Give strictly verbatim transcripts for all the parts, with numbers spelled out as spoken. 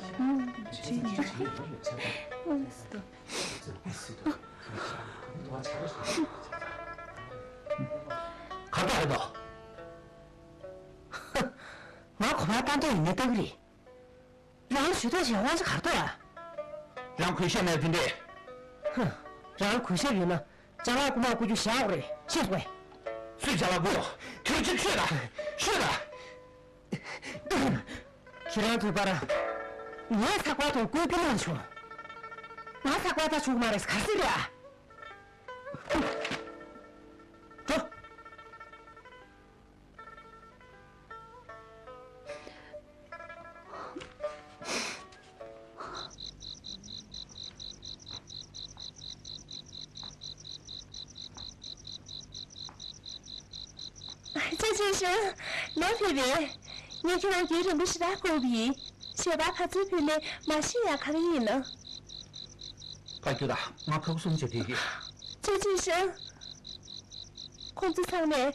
ཨུམ། བྱས་ནས། ཨུམ། ག་པར་རེད་དོ། ང་གོ་བ་ཏན་ཏན་ཡིན་ན་ལྟ་གི་རེད། རང་ལ་ཞུ་དག་བྱེད་དབང་ཆ་ག་རེ་འདུག་ཨ། རང་གུས་ཞབས་མེད་དེ་འདྲས། ཧུ། རང་ལ་གུས་ཞབས་ཡོད་ན་ཅ་ལག་རྐུ་མ་རྐུ་རྒྱུ་བཞག་དགོས་རེད། ཤེས་སོང་ངས། སུས་ཅ་ལག་རྐུ་ཡོད། ཐུགས་རྗེ་ཆེ་ད། ཤོད་ད། ཁྱེད་རང་ཐུག་པར། ངས་ཚགས་པར་དང་བཀོད་པི་གནང་བྱུང་། ང་ཚགས་པར་ལྟ་བཅུག་མ་རེད་ག་ཟེར་རེད་ཨ། འགྲོ། ཅེ་ཅེ་ཧྲན། ལོ་ཕེབས་པས། ངས་ཁྱེད་རང་རྒྱུན་རིང་པོ་ཞེ་དྲག་སྒུག་པ་ཡིན། ཞལ་པར་ག་ཚོད་ཕུལ་ནས་མ་ཤེས་ཡ་ག་རེ་ཡིན་ནམ། ཕ་རྒྱུད་ད་ང་ཁག་གསུམ་བྱེད་དུས་ཀྱི། ཅེ་ཅེ་ཧྲན། ཁོང་ཚོ་ཚང་མས་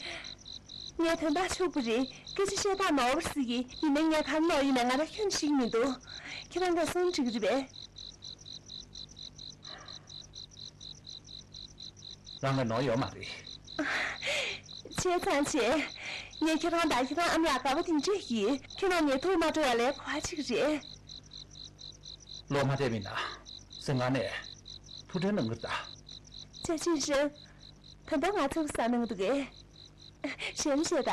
ངས་དོན་དག་ཕྱུག་པོ་རེད། སྐད་ཆ་བཤད་སྟངས་མང་བོར་ཟེར་གི། ཡིན་ནའི་ངས་གང་ལོག་ཡིན་ནའི་ང་རང་ཁྱོན་ཞིག་མི་འདུག་ཁྱེད་རང་ག་སོང་འགྲིག་རེད་པས། རང་ལ་ནོར་ཡོད་མ་རེད། བྱས་ཙང་བྱས། ངས་ཁྱེད་རང་དང་ཁྱེད་རང་ཨ་མ་ལགས་དགའ་པོ་དེ་འདྲས་ཡིན། ཁྱེད་རང་ངས་ཐུགས་མ་སྤྲོ་ཡ་ལས་གོ་བ་ཅིག་རེད། ལོ་མ་སྤྲད་མིན་ན་སེམས་ཁང་ནས་ཐུགས་ཁྲལ་གནང་གི་རེད་ད། ཅེ་ཅེ་ཧྲན། ད་ལྟ་ང་ཚོ་བཟའ་གནང་འདུག་གས། ཞེམ་ཞེ་ད།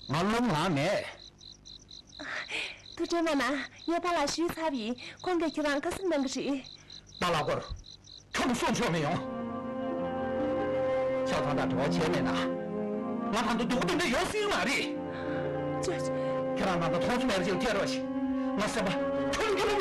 ང་རླུང་ལངས་མེད། ཐུགས་ཁྲལ་མ་གནང་། ངས་པཱ་ལགས་ཞུས་ཚར་བ་ཡིན། ཁོང་གིས་ཁྱེད་རང་བཀའ་ཟུར་གནང་གི་རེད། པཱ་ལགས་སྐོར་ཁྱོད་ཀྱིས་གསུང་ཆོག་མི་ཡོང་། ཆགས་སྡང་དང་འབྲེལ་བ་བྱས་མེད་ན། ང་ད་དུང་སྡུག་པོ་དེ་འདྲ་ཡོང་སྲིད་མ་རེད། ཅོ་ཅོ། ཁྱེད་རང་ང་དང་མཐོང་ཆུང་མེད་པ་ཅིག་སྐྱེ་རོགས་ཞེས། ང་སེམས་པ་ཁྱོད་ཀྱིས་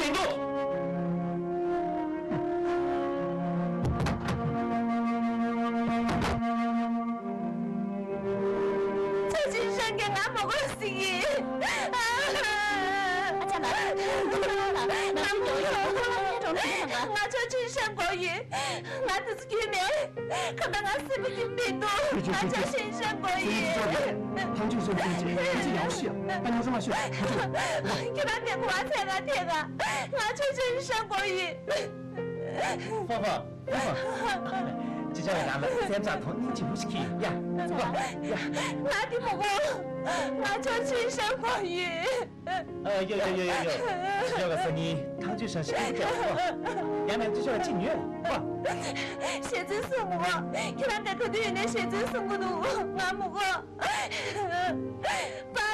ང་ཆོག་ཅིན་ཧྲན་གོ་ཡིན། ང་འདི་ཚོ་རྒྱུས་མེད། ཁ་ད་ང་སེམས་པ་སྐྱིད་མི་འདུག་ང་ཆོག་ཅིན་ཧྲན་གོ་ཡིན། ཐང་ཆོས་ཧྲན་གོ་ཡིན། ཐང་ཆོས་ཧྲན་གོ་ཡིན། ང་ཅི་ཡག་ཤི་ཡ། ད་ང་ཚོ་མ་ཤི། ཁྱེད་རང་གི་གོ་བ་ཚད་ང་ཐེ་ང་། ང་ཆོག་ཅིན་ཧྲན་གོ་ཡིན། ཧྥ་ཧྥ། ཧྥ་ཧྥ། ཅི་བྱ་བའི་རང་ལ་སེམས་ཙམ་དོན་སྙིང་རྗེ་པོ་ཞིག་གིས་ཡ། ཧྥ་ཧྥ། ཡ། ང་འདི་མོ་གོ་ང་ཆོག་ཅིན་ཧྲན་གོ་ཡིན། ཨ། ཡོ་ཡོ་ཡོ་ཡོ་ཡོ། ཡོ་ག་ས་ནི་ཐང་ཆོས་ཧྲན་ཞིག་གི་ཡོད། ཡང་ན་ཅི་བྱ་བ་ཅི་ཉོས་བ། ཞེ་ཚིག་གསུང་མོ་གོ་ཁྱེད་རང་ག་ག་དུས་ཡིན་ནའི་ཞེ་ཚིག་གསུང་གི་འདུག་ང་མོ་གོ་པཱ་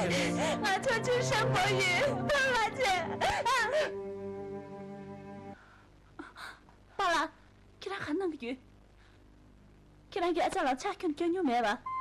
ལགས། ང་ཆོག་ཅིན་ཧྲན་གོ་ཡིན། པཱ་ལགས་ཅེ། པཱ་ལགས། ཁྱེད་རང་ག་གནང་གི་ཡོད། ཁྱེད་རང་གི་ཨ་ཅག་ལ་ཆག་སྐྱོན་སྐྱོན་མྱོང་མེད་པ།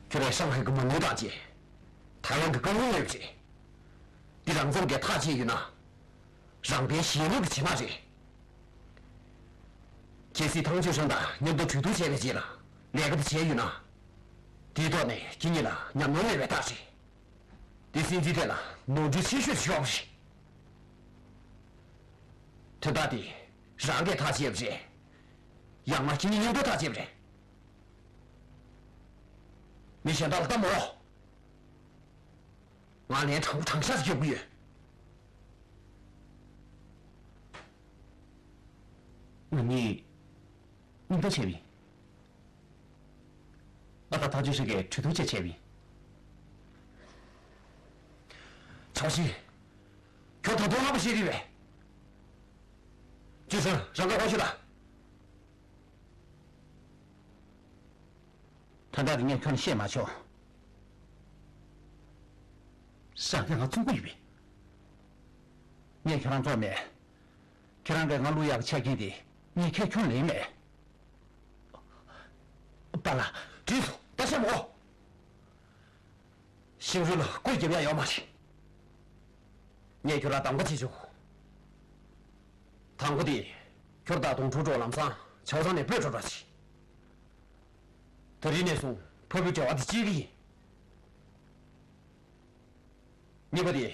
ཁྱོད་རང་ཧྲང་ཧའེ་གི་མ་དངུལ་བཏང་རྗེས། ཐའེ་ཝན་གྱི་དཀའ་ངལ་ཡོད་པ་རེད། འདི་རང་ཚང་གིས་ཐག་བཅད་ཡོད་ན། རང་དཔེ་གཞན་ལུགས་ཀྱི་བྱེད་མ་རེད། གལ་སྲིད་ཐང་ཆོས་ཧྲན་དང་མཉམ་དུ་གྲོས་བསྡུར་བྱས་པའི་རྗེས་ལ་ལས་ཀ་དེ་བྱས་ཡོད་ན། དེའི་ཐོག་ནས་ཁྱེད་གཉིས་ལ་ཉམས་མྱོང་མེད་པའི་རྟགས་རེད། དེ་སྲིད་འཛིན་ཐད་ལ་ནོར་འཁྲུལ་ཆེ་ཤོས་ཤོར་བ་རེད། དོན་དག་དེ་རང་གིས་ཐག་བཅད་པ་རེད། ཡང་ན་ཁྱེད་གཉིས་མཉམ་དུ་ཐག་བཅད་པ་རེད། མི་གཞན་དག་ལ་ལྟ་མ་འོ། ང་ལན་དྲང་པོ་དྲང་བཞག་རྒྱག་གི་ཡོད། ང་གཉིས་མཉམ་དུ་བྱས་པ་ཡིན། ང་དང་ཐག་གཅོད་ཞིག་གི་གྲོས་བསྡུར་བྱས་བྱས་པ་ཡིན། ཆའོ་ཞི། ཁྱོད་ད་དུང་ལྷག་པ་བཤད་ཀྱི་ཡོད་པས། ཅུས་ཧྲན་རང་ག་ཧོ་ཤི་ལ། ད་ལྟ་དེ་ངས་ཁྱོད་ལ་བཤད་མ་ཆོག་ཟ་ཁང་ང་བཙུགས་ཀྱི་ཡོད་པས། ངས་ཁྱེད་རང་བཙོག་མེད། ཁྱེད་རང་གིས་ང་བླུ་ཡག་གི་ཆ་རྐྱེན་དེ་ངས་ཁས་ཁྱོན་ལེན་མེད། པཱ་ལགས། བྲིས་སོང་ད་བཤད་མོ། ཤིང་རུལ་ལ་བཀོད་རྒྱབ་ཡག་ཡོད་མ་རེད། ངས་ཁྱོད་ལ་གདམ་ག་བྱེད་ཆོག་དང་པོ་དེ། ཁྱོད་དང་ཏུང་ཁྲུའུ་ཀྲོའུ་ལམ་སང་ཆའོ་ཚང་ནས་སྤོས་འགྲོ་འདྲ་བྱེད། དེ་རིང་ནས་བཟུང་ཕ་བུའི་འབྲེལ་བ་དེ་གཅིག་གི་ཡིན། གཉིས་པ་དེ།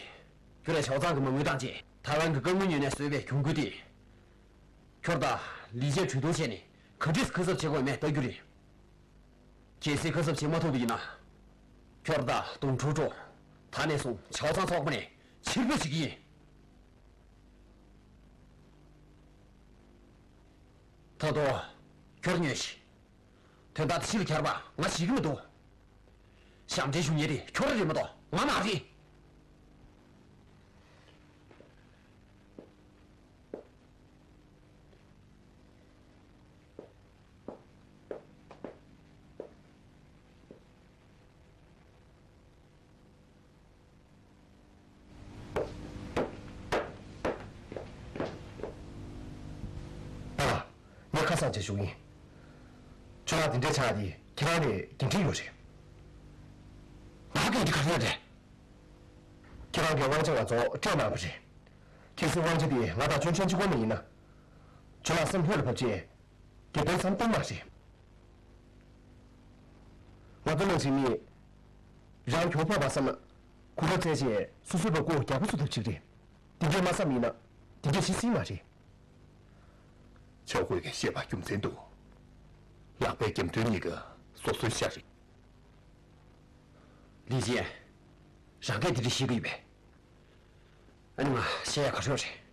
ཁྱོད་རས་ཆའོ་ཚང་གི་མ་དངུལ་བཏང་རྗེས་ཐའེ་ཝན་གྱི་དཀའ་ངལ་ཉོས་ནས་བཟོས་པའི་གྱོང་གུན་དེ། ཁྱོད་དང་ལི་ཅེས་གྲོས་བསྡུར་བྱས་ནས་ག་འདྲས་ཁ་གསབ་བྱེད་དགོས་མེད་ལྟ་རྒྱུ་རེད། གལ་སྲིད་ཁ་གསབ་བྱེད་མ་ཐུབ་པ་ཡིན་ན། ཁྱོད་དང་ཏུང་ཁྲུའུ་ཀྲོའུ་ད་ནས་བཟུང་ཆའོ་ཚང་ཚོགས་པ་ནས་ཕྱིར་འབུད་བྱེད་ཀྱི་ཡིན། ད་དུང་། ཁྱོད་ཉོན་ཞིག་དོན་དག་དེ་ཕྱི་ལ་གྱར་བ་ང་ཤེས་ཀྱི་མི་འདུག་ཞབས་འདྲེན་ཞུ་མཁན་དེ་ཁྱོད་རང་རེད་མ་གཏོགས་ང་མ་རེད། ཨ། ངས་ཁ་སང་བྱས་ཞུ་ཡིན། ཁྱོད་རང་དེ་འདྲའི་ཆགས་དེ་ཁྱེད་རང་ལ་འགན་འཁྲི་ཡོད་རེད། ང་འགན་འཁྲི་ག་རེ་ཡོད་རེད། ཁྱེད་རང་གིས་དབང་ཆ་ང་ཚོ་སྤྲད་གནང་བ་རེད། གལ་སྲིད་དབང་ཆ་དེ་ང་དང་ཅུན་ཧྲན་གཅིག་པོ་ནས་ཡིན་ན། ཁྱོད་རང་སེམས་ལྷོད་ལ་ཕབ་བྱས། དེ་དོན་བསམ་གཏན་མ་རེད། ང་ཚོ་ནང་བཞིན་མི། རང་གྱོང་ཕོག་པ་བསམ་ན། གུས་རབ་བཙལ་བྱས་སོ་སོའི་བ་སྒོ་རྒྱག་པ་བཟོ་ཐབས་བྱེད་ཀྱི་རེད། དེ་འདྲས་མ་བསམ་ཡིན་ན། དེ་འདྲས་བྱེད་སྲིད་མ་རེད། ཆའོ་ཧུའེ་གིས་བཤད་པ་རྒྱུ་མཚན་འདུག་ལག་པའི་རྒྱབ་མདུན་གཉིས་ཀ་སོ་སོའི་ཤ་རེད། ལི་ཅན། རང་གིས་དེ་འདྲ་ཤེས་ཀྱི་ཡོད་པས། ཨ་ནི་མ་བཤད་ཡ་ག་རེ་ཡོད་རེད།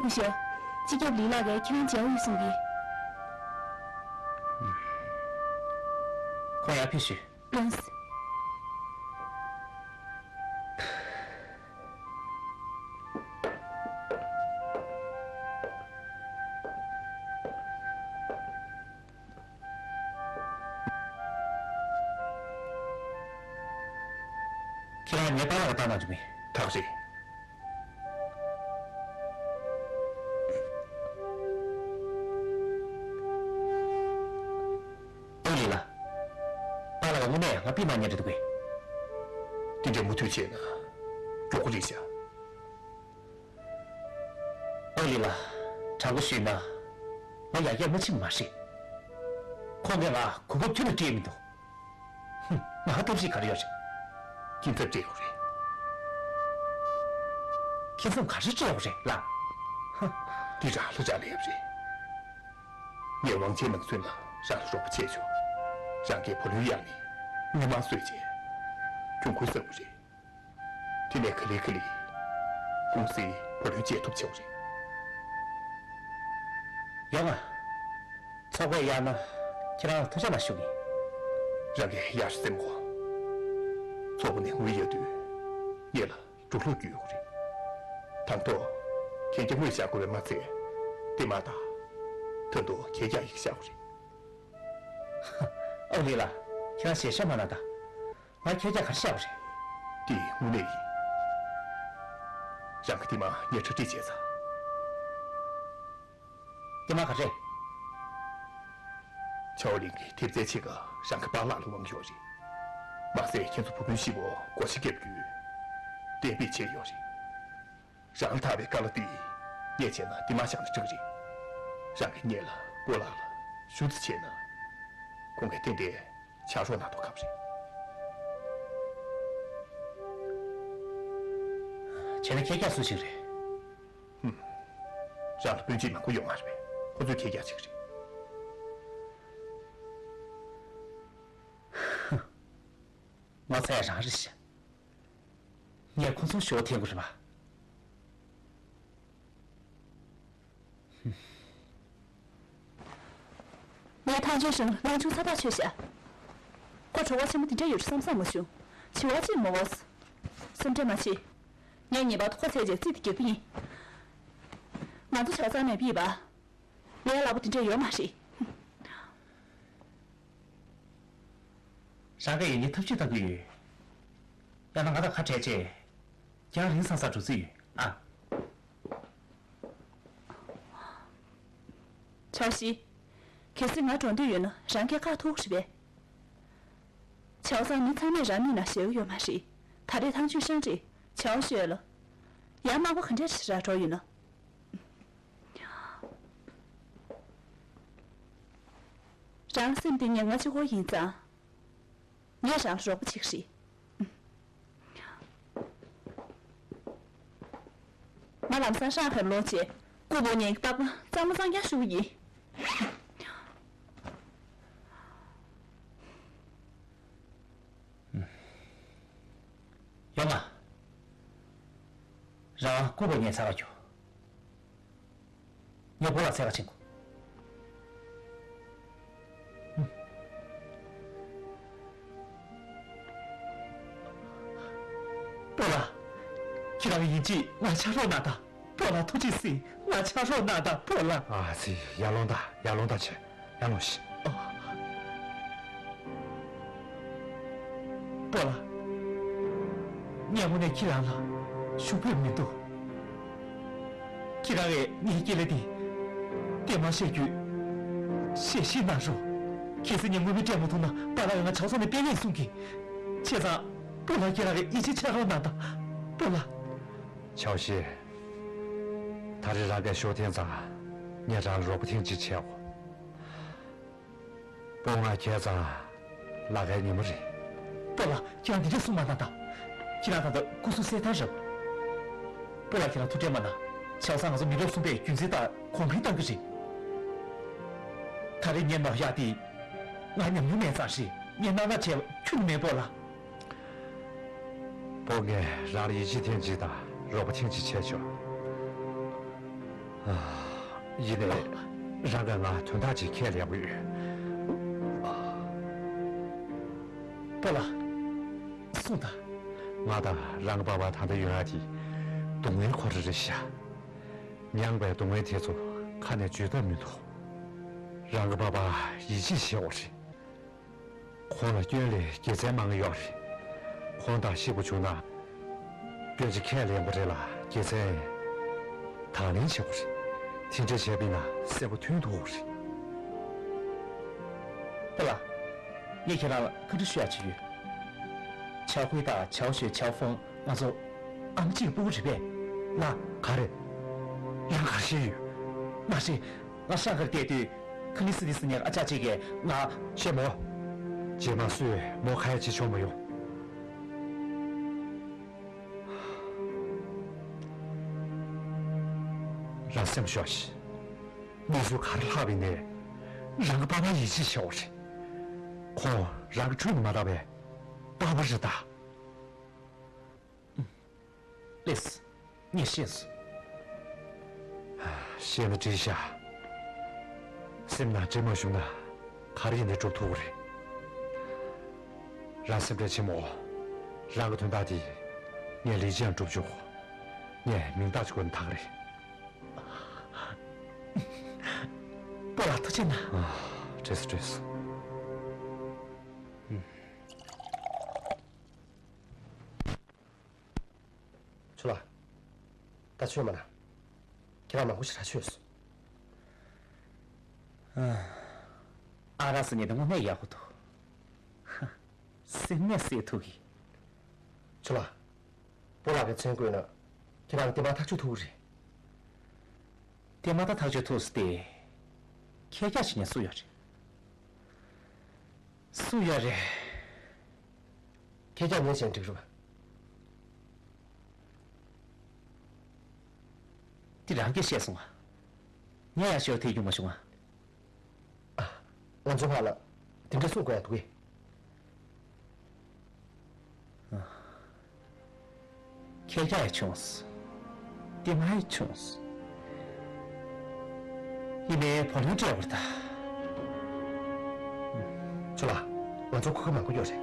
སྐུ་ཞབས། སྤྱི་ཁྱབ་ལི་ལགས་ཀྱིས་ཁྱེད་རང་མཇལ་འོས་གསུང་གི། ཁོང་ཡར་ཕེབས་ཞུ། ལགས། ཁྱེད་རང་ངའི་པཱ་ལགས་ལ་བཏང་གནང་རྒྱུ་མེད། ད་ག་རེད། ཨོ་ལི་ལགས། པཱ་ལགས་དངོས་གནས་ང་པི་མ་ཉན་འདྲ་འདུག་གས། དེ་འདྲའི་མུ་མཐུད་བྱས་ན་མགྱོགས་པོ་རེད་ཤག། ཨོ་ལི་ལགས། དྲང་པོ་ཞུས་ན། ང་ཡར་རྒྱས་མ་ཕྱིན་པ་མ་རེད། ཁོང་གིས་ང་གོ་སྐབས་ཁྱོན་ནས་སྤྲད་མི་འདུག། ཧུམ། ང་ཐབས་ཤེས་ག་རེ་ཡོད་རེད། སྐྱིན་ཚབ་སྤྲད་ཡོད་རེད། སྐྱིན་ཚབ་ག་རེ་སྤྲད་ཡོད་རེད་ལགས། ཧ། འདི་རང་ལ་རག་ལས་རེད། ངས་དབང་ཆེན་ནང་སོན་ལ་རང་ལ་རོགས་པ་བྱས་ཆོག། རང་གིས་བུ་ལོན་གཡར་ནས་མི་མང་གསོས་བྱས། གྱོང་གུན་བསགས་པ་རེད། དེ་ནས་ག་ལེ་ག་ལེ་ཀུང་སིའི་བུ་ལོན་འཇལ་ཐུབ་བྱུང་རེད། ཡོང་ང་། ཚོགས་པས་གཡར་ན་ཁྱེད་རང་ལ་ཐུགས་ཆ་མ་ཞུ་གི། རང་གིས་གཡར་སེམས་ཁོ། ཚོགས་པ་ནས་དངུལ་གཡར་དུས་ངེད་ལ་འགྲོ་ལུགས་རྒྱུ་ཡོད་རེད། དང་ཐོག་གན་རྒྱ་དངུལ་བཞག་དགོས་པའི་མ་ཚད། དེ་མ་ད། ད་དུང་གན་རྒྱ་ཡིག་བཞག་དགོས་རེད། ཨོ་ལི་ལགས། ཁྱེད་རང་ཞལ་བཞེས་མ་གནང་དང་། ང་ཁྱེད་ཅག་ག་རེ་བཤད་པ་རེད། འདི་དངོས་གནས་ཡིན། རང་གི་དེ་མ་ངས་གྲ་སྒྲིག་བྱས་ཚར། དེ་མ་ག་རེ། ཆའོ་ལིང་གིས་ཐེབས་རྩའི་ཕྱེད་ཀ་རང་གི་པཱ་ལགས་ལ་དབང་ཡོད་རེད། མ་ཟད་ཁྱེད་ཚོ་བུ་སྤུན་བཞི་པོ་བགོ་བཤའ་བརྒྱབ་རྒྱུའི་གཏན་འབེབས་བྱས་ཡོད་རེད། རང་ལ་ཐར་བའི་དཀའ་ལས་འདི་ངས་བྱས་ན་འདི་མ་བཞག་ན་འགྲིག་རེད། རང་གིས་ངེད་ལ་སྤོ་ལགས་ལ་ཞུ་ཚིག་བྱས་ན། ཁོང་གིས་ཏན་ཏན་ཕྱག་རོགས་གནང་ཐུབ་ཁག་རེད། བྱས་ན་ཁྱེད་ཅག་སུ་ཞིག་རེད། ཧུམ། རང་ལ་སྤུན་མཆེད་མང་པོ་ཡོད་མ་རེད་པས། ཁོ་ཚོས་ཁྱེད་ཅག་ཅིག་རེད། ཧུམ། ངོ་ཚ་ཡ་རང་རེད་ཤག། ངས་ཁོ་ཚོར་ཞུ་བ་འཐེན་དགོས་རེད་པ། ངས་ཐང་ཆེན་ཧྲིན་ལན་ཆུང་ས་ཐག་ཆོད་ཤག། ཁོ་བྲོ་བ་ཆེན་པོ་དེ་འདྲ་ཡོད་བསམ་བསམ་མ་བྱུང་། བྱི་བ་ཅིག་མོ་བོས། སེམས་ཁྲལ་མ་བྱེད། ངས་ངེས་པར་དུ་ཁོ་བཙལ་རྗེས་རྩིས་དེ་རྒྱག་གི་ཡིན། ང་ཚོ་ཆའོ་ཚང་ནས་ཕེབས་པ། ལས་སླ་པོ་དེ་འདྲ་ཡོད་མ་རེད། རང་གིས་ཡིན་ནའི་ཐབས་ཤེས་གཏང་གི་ཡོད། ཡང་ན་ང་དང་ཁ་བྲལ་རྗེས། རྒྱང་རིང་ས་ས་འགྲོ་རྩིས་ཡོད་ཨ། ཆའོ་ཞི། གལ་སྲིད་ང་འགྲོ་འདོད་ཡོད་ན་རང་གིས་ཁ་ཐུག་རེད་པས། ཆའོ་ཚང་མི་ཚང་མས་རང་མིན་ན་ཞེ་པོ་ཡོད་མ་རེད། ད་རེས་ཐང་ཆུང་ཤང་རེད། ཆའོ་ཤོད་ལ། ཡང་མག་པ་ག་འདྲས་ར་འགྲོ་ཡོད་ན། རང་སེམས་གཏིང་ནས་ང་གཅིག་པོ་ཡིན་ཙང་། ངས་རང་ལ་རོགས་པ་བྱེད་ཀྱི་རེད། ང་ལམ་སང་ཧྲང་ཧེར་ལོ་བྱས། ཀུ་པོ་ཉན་གྱི་རྟག་པར་གཙང་མ་གཙང་རྐྱང་ཞུ་གི་ཡིན། ཡོང་ང་། རང་ཀུ་པོ་ཉན་ཚར་བ་ཁྱོད། ངས་སྤོ་ལགས་འཚོལ་ག་ཕྱིན་གོ། སྤོ་ལགས། ཁྱེད་རང་གིས་ཡིན་གཅིག་ང་ཆ་རོགས་གནང་དང་། སྤོ་ལགས་ཐུགས་རྗེ་གཟིགས། ང་ཆ་རོགས་གནང་དང་སྤོ་ལགས། ཨ་ཙི། ཡར་ལོངས་དང་། ཡར་ལོངས་དང་། ཆེ། ཡར་ལོངས་ཤིག། ཨོ། སྤོ་ལགས། ངས་དངོས་གནས་ཁྱེད་རང་ལ་ཤུགས་ཕོད་མི་འདུག། ཁྱེད་རང་གིས་ངའི་སྐྱེ་ལས་འདི་བདེ་མོ་བཤད་རྒྱུའི་ཞལ་བཞེས་གནང་རོགས། གལ་སྲིད་ངས་དངུལ་མི་སྤྲད་མ་ཐུབ་ན་པཱ་ལགས་ཀྱིས་ང་ཆའོ་ཚང་ནས་སྤེལ་མེད་གསུང་གི། བྱས་ཙང་སྤོ་ལགས། ཁྱེད་རང་གིས་ཡིད་ཆེས་ཆེ་རོགས་གནང་དང་། སྤོ་ལགས། ཆའོ་ཤེ། ད་རེས་རང་གིས་ཤོག་ཐེངས་ཙང་ངས་རང་ལ་རོགས་པ་ཐེངས་གཅིག་བྱས་འོ། སྤོ་ང་ཁྱེད་ཚང་ལ་ཁའི་ཉིན་མོ་རེད། སྤོ་ལགས། ཁྱེད་རང་འདི་འདྲ་གསུངས་མ་གནང་དང་། ཁྱེད་རང་ད་ལྟ་སྐུ་གཟུགས་གསལ་ཐང་རེད། སྤོ་ལགས་ཁྱེད་རང་ཐུགས་ཁྲལ་མ་གནང་། ཆའོ་སང་ང་ཚོ་མི་རབས་གསུམ་པས་རྒྱུ་མཚན་ལྟར་གོང་འཕེལ་བཏང་གི་རེད། ད་རེས་ངས་ནོར་ཡག་དེ་ང་ཉམས་མྱོང་མེད་ཙང་རེད། ངས་གནང་གནང་བྱས་པ་ཁྱོན་ནས་མེད། སྤོ་ལགས། སྤོ་ངས་རང་ལ་ཡིད་ཆེས་ཐེངས་གཅིག་དང་རོགས་པ་ཐེངས་གཅིག་བྱས་ཆོག་ཨ། ཡིན་ནའི་རང་གིས་ང་དོན་དག་ཅིག་ཁས་ལེན་དགོས་ཡོད། སྤོ་ལགས། གསུངས་དང་། ང་དང་རང་གི་པ་ཕ་ད་ལྟ་ཡོང་ཡག་དེ་སྡུག་བསྔལ་ཁོ་རང་རེད་ཤག་མྱངས་པའི་སྡུག་བསྔལ་དེ་ཚོ་ཁ་ནས་བརྗོད་ཐབས་མི་འདུག་རང་གི་པ་ཕར་ཡིད་ཆེས་བྱེད་དགོས་རེད། ཁོང་ལ་སྐྱོན་ལས་དགེ་མཚན་མང་ཡོད་རེད། ཁོང་དང་གཤིབ་པོ་བྱུང་ན། སྐྱོན་ཅིག་ཁས་ལེན་དགོས་རེད་ལ་དགེ་མཚན། དང་ལེན་བྱེད་དགོས་རེད། དེ་འདྲ་བྱས་པ་ཡིན་ན་གསལ་པོ་ཐོན་ཐུབ་རེད། ཏེ་ལ། ངས་ཁྱེད་རང་ལ་བཀའ་འདྲི་ཞུ་ཡག་ཅིག་ཡོད། ཆའོ་ཧུའེ་དང་ཆའོ་ཞོས་ཆའོ་ཧྥང་ང་ཚོ་ཨ་མ་གཅིག་གི་སྤུ་གུ་རེད་པས། ལགས། ག་རེ། རང་ག་རེ་བཤད་ཡོད། མ་རེད། ང་ཧྲང་ཧའེ་བསྡད་དུས་ཁ་ནི་སི་དི་སི་ཉག་ཨ་ཅག་ཅིག་གིས་ང་། ཤེས་མོ། རྗེས་མ་སུས་མོ་ཁ་ཡ་བྱེད་ཆོག་མ་ཡོང་། རང་སེམས་ཤོག་ཤིག་གནས་ཚུལ་ག་རེ་ལྷག་པའི་ནས་རང་གི་པ་ཕ་ཡིད་ཆེས་བྱེད་འོ་རེད། ཁོང་རང་གི་ཁྲོད་ནས་མ་དག་པའི་པ་ཕ་རེད་ད། ལེས། ངས་ཤེས་སོང་། ཤེས་ན་འགྲིག་ཤག་སེམས་ནང་དྲན་མ་བྱུང་ན་ག་རེ་ཡིན་ནའི་སྒྲུབ་ཐུབ་ཀྱི་རེད། རང་སེམས་ཁྲལ་བྱེད་མོ། རང་གི་དོན་དག་དེ་ངས་ལས་ཀྱང་སྒྲུབ་ཆོག་ངས་མིང་རྟགས་ཅིག་བཀོད་ན་ཐག་རེད། སྤོ་ལགས་ཐུགས་རྗེ་གནང་། ཨ། བྲེལ་སོང་བྲེལ་སོང་། ཆུ་ལགས། ད་ཆོས་མ་ན། ཁྱེད་རང་མང་པོ་ཞིག་ར་ཆོས་སོང་། ཨ། ཨ་ར་སི་ཉིད་དུ་དངོས་གནས་ཡག་པོ་འདུག་ཧ། སེམས་ནས་བསད་ཐུབ་གི། ཆུ་ལགས། སྤོ་ལགས་ཀྱི་མཚན་བཀོད་ན། ཁྱེད་རང་གི་བདེན་པ་ཐག་གཅོད་ཐུབ་ཀྱི་རེད། བདེན་པ་ད་ཐག་གཅོད་ཐུབ་སོང་སྟེ། ཁྱེད་ཅག་བྱས་ན་སུ་ཡོད་རེད། སུ་ཡོད་རེད། ཁྱེད་ཅག་ངས་བྱས་ན་འགྲིག་རེད་པ། འདི་རང་གིས་བཤད་སོང་ང་། ངས་ཡང་ཞོར་ཐེ་རྒྱུ་མ་བྱུང་ང་། ཨ། ང་ཚོ་ཕར་ལ་དེ་འདྲ་གསུང་དགོས་ཡ་འདུག་གས། ཁྱེད་ཅག་ཡང་བྱུང་སོང་། དེ་མ་ཡང་བྱུང་སོང་། ཡིན་ནའི་བུ་ལོན་སྤྲད་པར་ད། ཆུ་ལགས། ང་ཚོ་ཁུག་ཁ་མང་པོ་ཡོད་རེད།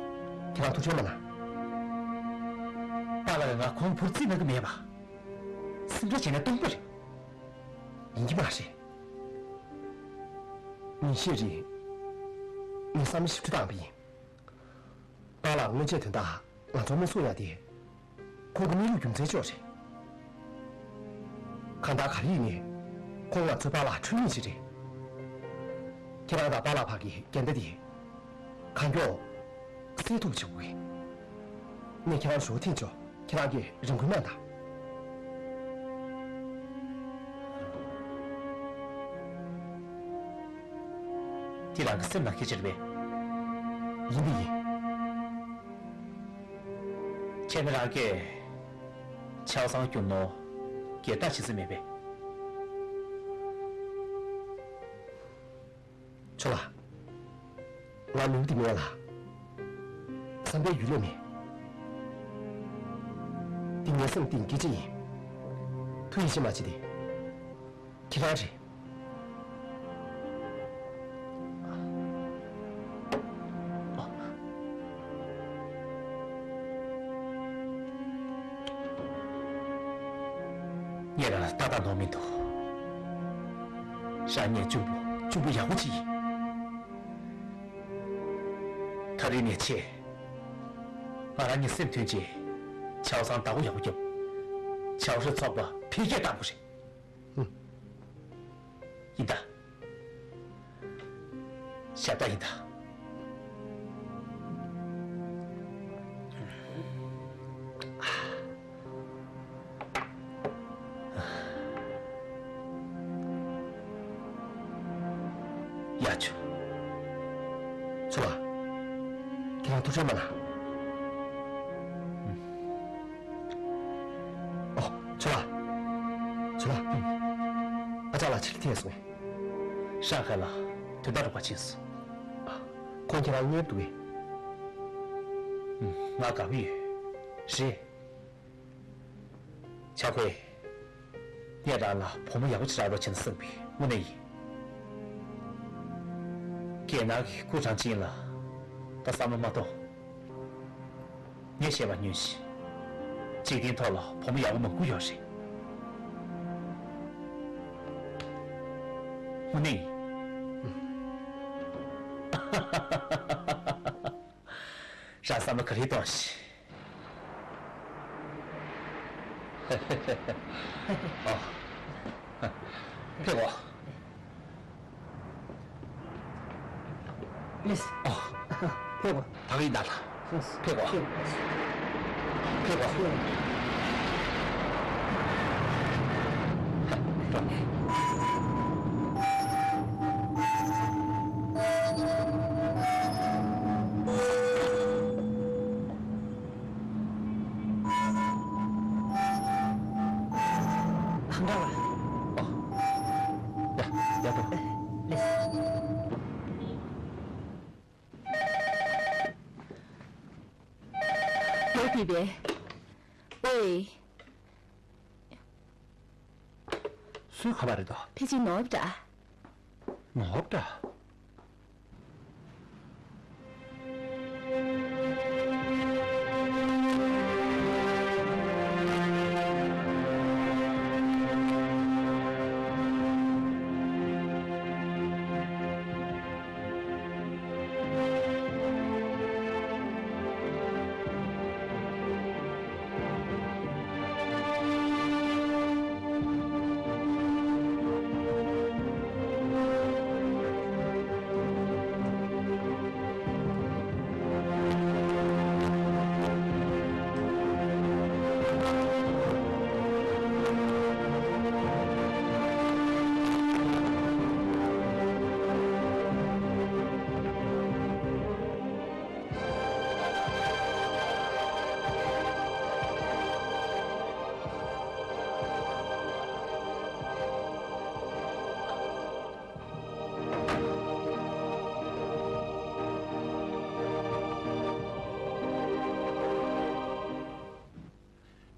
ཁྱེད་རང་ཐུགས་ཁྲལ་མ་གནང་། པཱ་ལགས་ཀྱིས་ང་ཁོང་བུར་བརྩིས་གནང་གི་མེད་པ། སེམས་ཁྲལ་བྱས་ན་སྟོང་པ་རེད། ཡིན་གྱི་མ་རེད། ཉིན་ཤས་རིང་། ངས་བསམ་བློ་ཞིབ་ཕྲ་བཏང་པ་ཡིན། པཱ་ལགས་སྔོན་ཆད་དོན་དག་ང་ཚོར་མ་གསུང་ཡག་དེ། ཁོང་གི་གནས་ལུགས་རྒྱུ་མཚན་ཅིག་རེད། གང་ལྟར་ག་རེ་ཡིན་ནའི། ཁོང་ང་ཚོའི་པཱ་ལགས་ཁྲོན་མི་ཞིག་རེད། ཁྱེད་རང་དང་པཱ་ལགས་བར་གྱི་འགལ་ཟླ་དེ། གང་མགྱོགས་སེལ་ཐུབ་པ་བྱེད་དགོས། ངས་ཁྱེད་རང་ཞུ་བ་འཐེན་ཆོག་ཁྱེད་རང་གིས་རང་འགུལ་གནང་དང་། འདི་རང་གི་སེམས་ནང་སྐད་ཆ་རེད་པས། ཡིན་པས་ཡིན། བྱས་ན་རང་གིས་ཆའོ་སང་སྐྱོན་ནོ་སྐད་བརྡ་བྱེད་ས་མེད་པས། ཆོག་ལ། ང་ལུག་འདི་མེད་ལ། བསམ་པའི་ཡུལ་ལས་མེད། འདི་ངའི་སེམས་གཏིང་སྐད་ཆ་ཡིན། ཐུགས་ཡིད་ཆེས་མ་བྱེད་དེ། ཁྱེད་རང་རེད། ངས་རང་ལ་ཏག་ཏག་ནོར་མི་འདུག་རང་ངའི་གཅུང་པོ་གཅུང་པོ་ཡག་པོ་ཅིག་ཡིན། ད་རེས་ནས་བྱས། ང་རང་གི་སེམས་མཐུན་ཆེད་ཆའོ་སང་བདག་པོ་ཡག་པོ་རྒྱབ། ཆའོ་ཧྲི་ཚོགས་པ་འཕེལ་རྒྱས་གཏང་དགོས་རེད། ཧུམ། ཡིན་ད། ཞབས་ཏ་ཡིན་ད། ཚོད་མ་ལ། ཨོ། ཚོད་ལ། ཚོད་ལ། ཨ་ཅག་ལགས་ཕྱིར་ཐེངས་སོང་། ཧྲང་ཧའེ་ལ་དོན་དག་རུ་ཁ་ཕྱིན་སོང་། ཁོང་ཁྱེད་རང་གཉེར་འདུག་གས། ང་དགའ་གི་ཡོད། རེད། ཆ་ཁོས། ངས་རང་ལ་བུ་མོ་ཡག་པོ་ཅིག་རག་རོགས་བྱེད་ན་བསམ་པའི་དངོས་གནས་ཡིན། རྒན་ནག་གི་སྐུ་དྲང་ཅན་ལ་ད་བསམ་བློ་མ་གཏོང་། ངས་བཤད་པ་ཉོན་ཞིག་འཇིག་རྟེན་ཐོག་ལ་བུ་མོ་ཡག་པོ་མང་པོ་ཡོད་རེད། དངོས་གནས་ཡིན། རང་བསམ་བློ་ག་རེ་གཏོང་ཞིག་ཨོ། ཕེབས་གོ། ལེས། ཨོ། ཕེབས་གོ། ད་གིན་ད་ལ། ཕེབས་གོ། ཕེབས་གོ། ཧང་ཀྲང་ལགས། ཨོ། ཡ། ཡ། ལེས། ལོ་དེ་བས། ཨོའི། སུའི་ཁ་པར་རེད་དོ། ཕལ་ཆེར་ནོར་འདྲ། ནོར་འདྲ།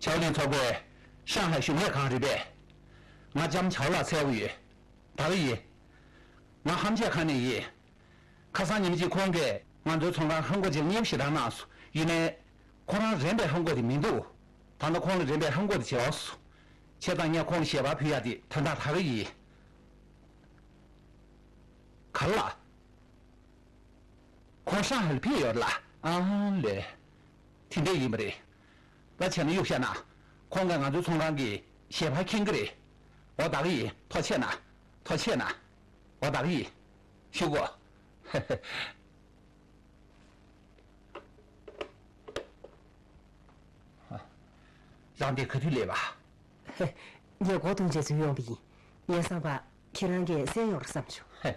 ཆའོ་ལིན་ཚོགས་པས་ཧྲང་ཧའེ་གཞུང་ལས་ཁང་རེད་པས། ང་ལྕམ་ཆའོ་ལགས་འཚོལ་གྱི་ཡོད། ད་ག་ཡིན། ང་ཧམ་ཆས་ཁང་ནས་ཡིན། ཁ་སང་ཉིན་གཅིག་ཁོང་གིས་ང་ཚོའི་ཚོང་ཁང་ཧང་གོ་ཅིག་ལ་མཉེས་པོ་ཞེ་དྲག་གནང་སོང་། ཡིན་ནའི། ཁོ་རང་རན་པའི་ཧང་གོ་དེ་མི་འདུག་ད་ལྟ་ཁོང་ལ་རན་པའི་ཧང་གོ་དེ་བྱེད་འོས་སོང་། བྱས་ཙང་ངས་ཁོང་ལ་ཞལ་པར་ཕུལ་ཡ་དེ་དོན་དག་ད་ག་ཡིན། ག་ལ། ཁོང་ཧྲང་ཧའེ་ལ་ཕེབས་ཡོད་ལ། ཨ་ལས། དེ་འདྲས་ཡིན་པ་རེད། ད་བྱས་ན་གཡུག་བཞག་ན། ཁོང་གིས་ང་ཚོའི་ཚོང་ཁང་གི་ཞལ་པར་མཁྱེན་གྱི་རེད། འོ་ད་ག་ཡིན། ཐུགས་རྗེ་གནང་། ཐུགས་རྗེ་གནང་། འོ་ད་ག་ཡིན། ཞུ་གོ། རང་དེ་ག་དུས་སླེབས་པ། ངས་སྒོ་རྡུང་རྗེས་ཚུར་ཡོང་བ་ཡིན། ངའི་བསམ་པར་ཁྱེད་རང་གིས་གསན་ཡོང་རེད་བསམ་བྱུང་།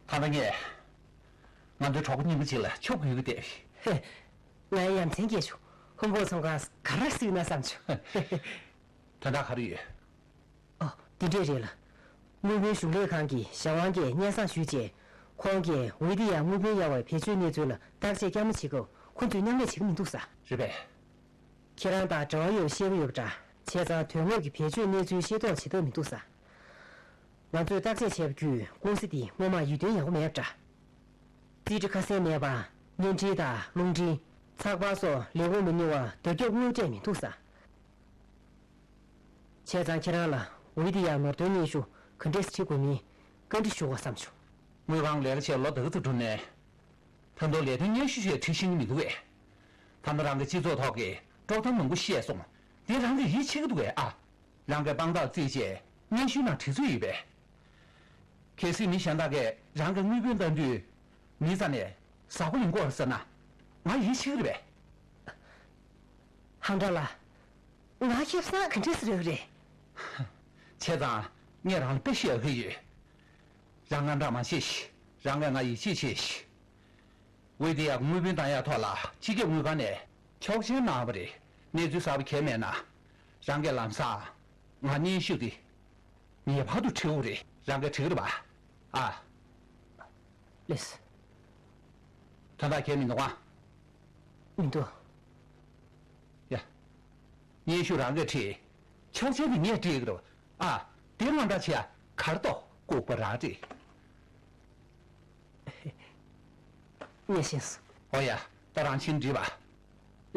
ད་ལྟ་ངས་ང་ཚོའི་གྲོགས་པོ་རྙིང་པ་ཅིག་ལ་ཕྱུག་གུས་གུས་བསྡད། ཧེ། ང་ཡ་ཡ་མཚན་སྐྱེས་བྱུང་། ཧོང་ཀོང་ཚོང་ཁང་ག་རེ་བརྩིགས་ན་བསམ་བྱུང་། དོན་དག་ག་རེ་ཡོད། ཨོ། འདི་འདྲས་རེད་ལ། དངུལ་བུན་གཞུང་ལས་ཁང་གི་ཞབས་དབང་གིས་སྙན་སེང་ཞུས་རྗེས། ཁོང་གིས་ཝེ་ཏི་ཡ་དངུལ་བུན་གཡར་བའི་བེད་སྤྱོད་གནས་ཚུལ་ལ་བརྟག་དཔྱད་བསྐྱར་མ་བྱེད་སྐབས་ཁོ་ཚོས་མཉམ་ལས་བྱེད་ཀྱི་མི་འདུག་ས། རེད་པས། ཁྱེད་རང་དང་འབྲེལ་བ་ཡོད་ཤེས་ཀྱི་ཡོད་པ་འདྲ། བྱས་ཙང་དོན་དངོས་ཀྱི་བེད་སྤྱོད་གནས་ཚུལ་ཤེས་རྟོགས་བྱེད་ཐུབ་མི་འདུག་ས། ང་ཚོས་བརྟག་དཔྱད་བྱས་པ་བརྒྱུད་ཀུང་སི་འདི་སྔོན་མ་ཡིད་རྟོན་ཡག་པོ་མེད་པ་འདྲ། རྩིས་ཁྲ་ཁ་གསལ་མེད་པ། བརྙན་འཕྲིན་དང་རླུང་འཕྲིན། ཚགས་པར་སོགས་ལས་ཁུངས་མི་ཉུང་བ་བརྡ་ཁྱབ་དངུལ་སྤྲད་མི་འདུག་ས། བྱས་ཙང་ཁྱེད་རང་ལ་ཝེ་ཏི་ཡ་ནོར་དོན་སྙན་ཞུ་ག་འདྲས་བྲིས་དགོས་མིན་བཀའ་འདྲི་ཞུ་བ་བསམ་བྱུང་། དངུལ་ཁང་ལས་ཀ་བྱས་ལོ་དགུ་ཙམ་འགྲོ་ནས། ད་དུང་ལས་དོན་སྙན་ཞུ་ཞིག་བྲིས་ཤེས་ཀྱི་མི་འདུག་གས། ད་ནི་རང་གི་སྤྱི་ཚོགས་ཐོག་གི་དཀྲོག་གཏམ་མང་པོ་བཤད་སོང་། འདི་རང་གི་ཡིད་ཆེས་ཀྱི་འདུག་གས་ཨ། རང་གི་དཔང་རྟགས་བརྩིས་བྱས་སྙན་ཞུ་ནང་བྲིས་ཚུལ་ཡིན་པས། གལ་སྲིད་མི་གཞན་དག་གིས་རང་གི་དངུལ་བུན་བཏང་དུས། མིའི་རྩ་ནས་གཟའ་སྐུ་ལ་མགོ་ཟེར་ན། ང་ཡིད་ཆེས་ཀྱི་རེད་པས། ཧང་ཀྲང་ལགས། ང་ཁེ་བཟང་ག་འདྲས་སེ་རག་གི་རེད། བྱས་ཙང་ངས་རང་ལ་དཔེ་བཤད་ཡག་གི་ཡོད། རང་དངངས་སྐྲག་མ་བྱེད་ཤིག་རང་གིས་ང་ཡིད་ཆེས་བྱེད་ཤིག་ཝེ་དེ་ཡག་དངུལ་བུན་བཏང་ཡག་ཐོག་ལ་སྤྱི་ཁྱབ་དངུལ་ཁང་ནས་ཆོག་མཆན་གནང་བ་རེད། གནས་ཚུལ་གསར་པ་གང་མེད་ན། རང་གིས་ལམ་སང་ང་སྙན་ཞུ་དེ་ངེས་པར་དུ་འབྲི་དགོས་རེད། རང་གིས་འབྲི་གི་རེད་པ། ཨ། ལགས་སོ། དོན་དག་གང་མི་འདུག་ཨ། མི་འདུག་ཡ། སྙན་ཞུ་རང་གིས་བྲིས། ཆོག་མཆན་དེ་ངས་བྲིས་ཀྱི་རེད་པ། ཨ། དེ་རྣམ་གྲངས་ཆེ་ཡ་གར་ཏོག་ལྐུགས་པ་རང་རེད། ངས་ཤེས་སོང་། ཨོ་ཡ། ད་རང་ཕྱིན་འགྲིག་པ།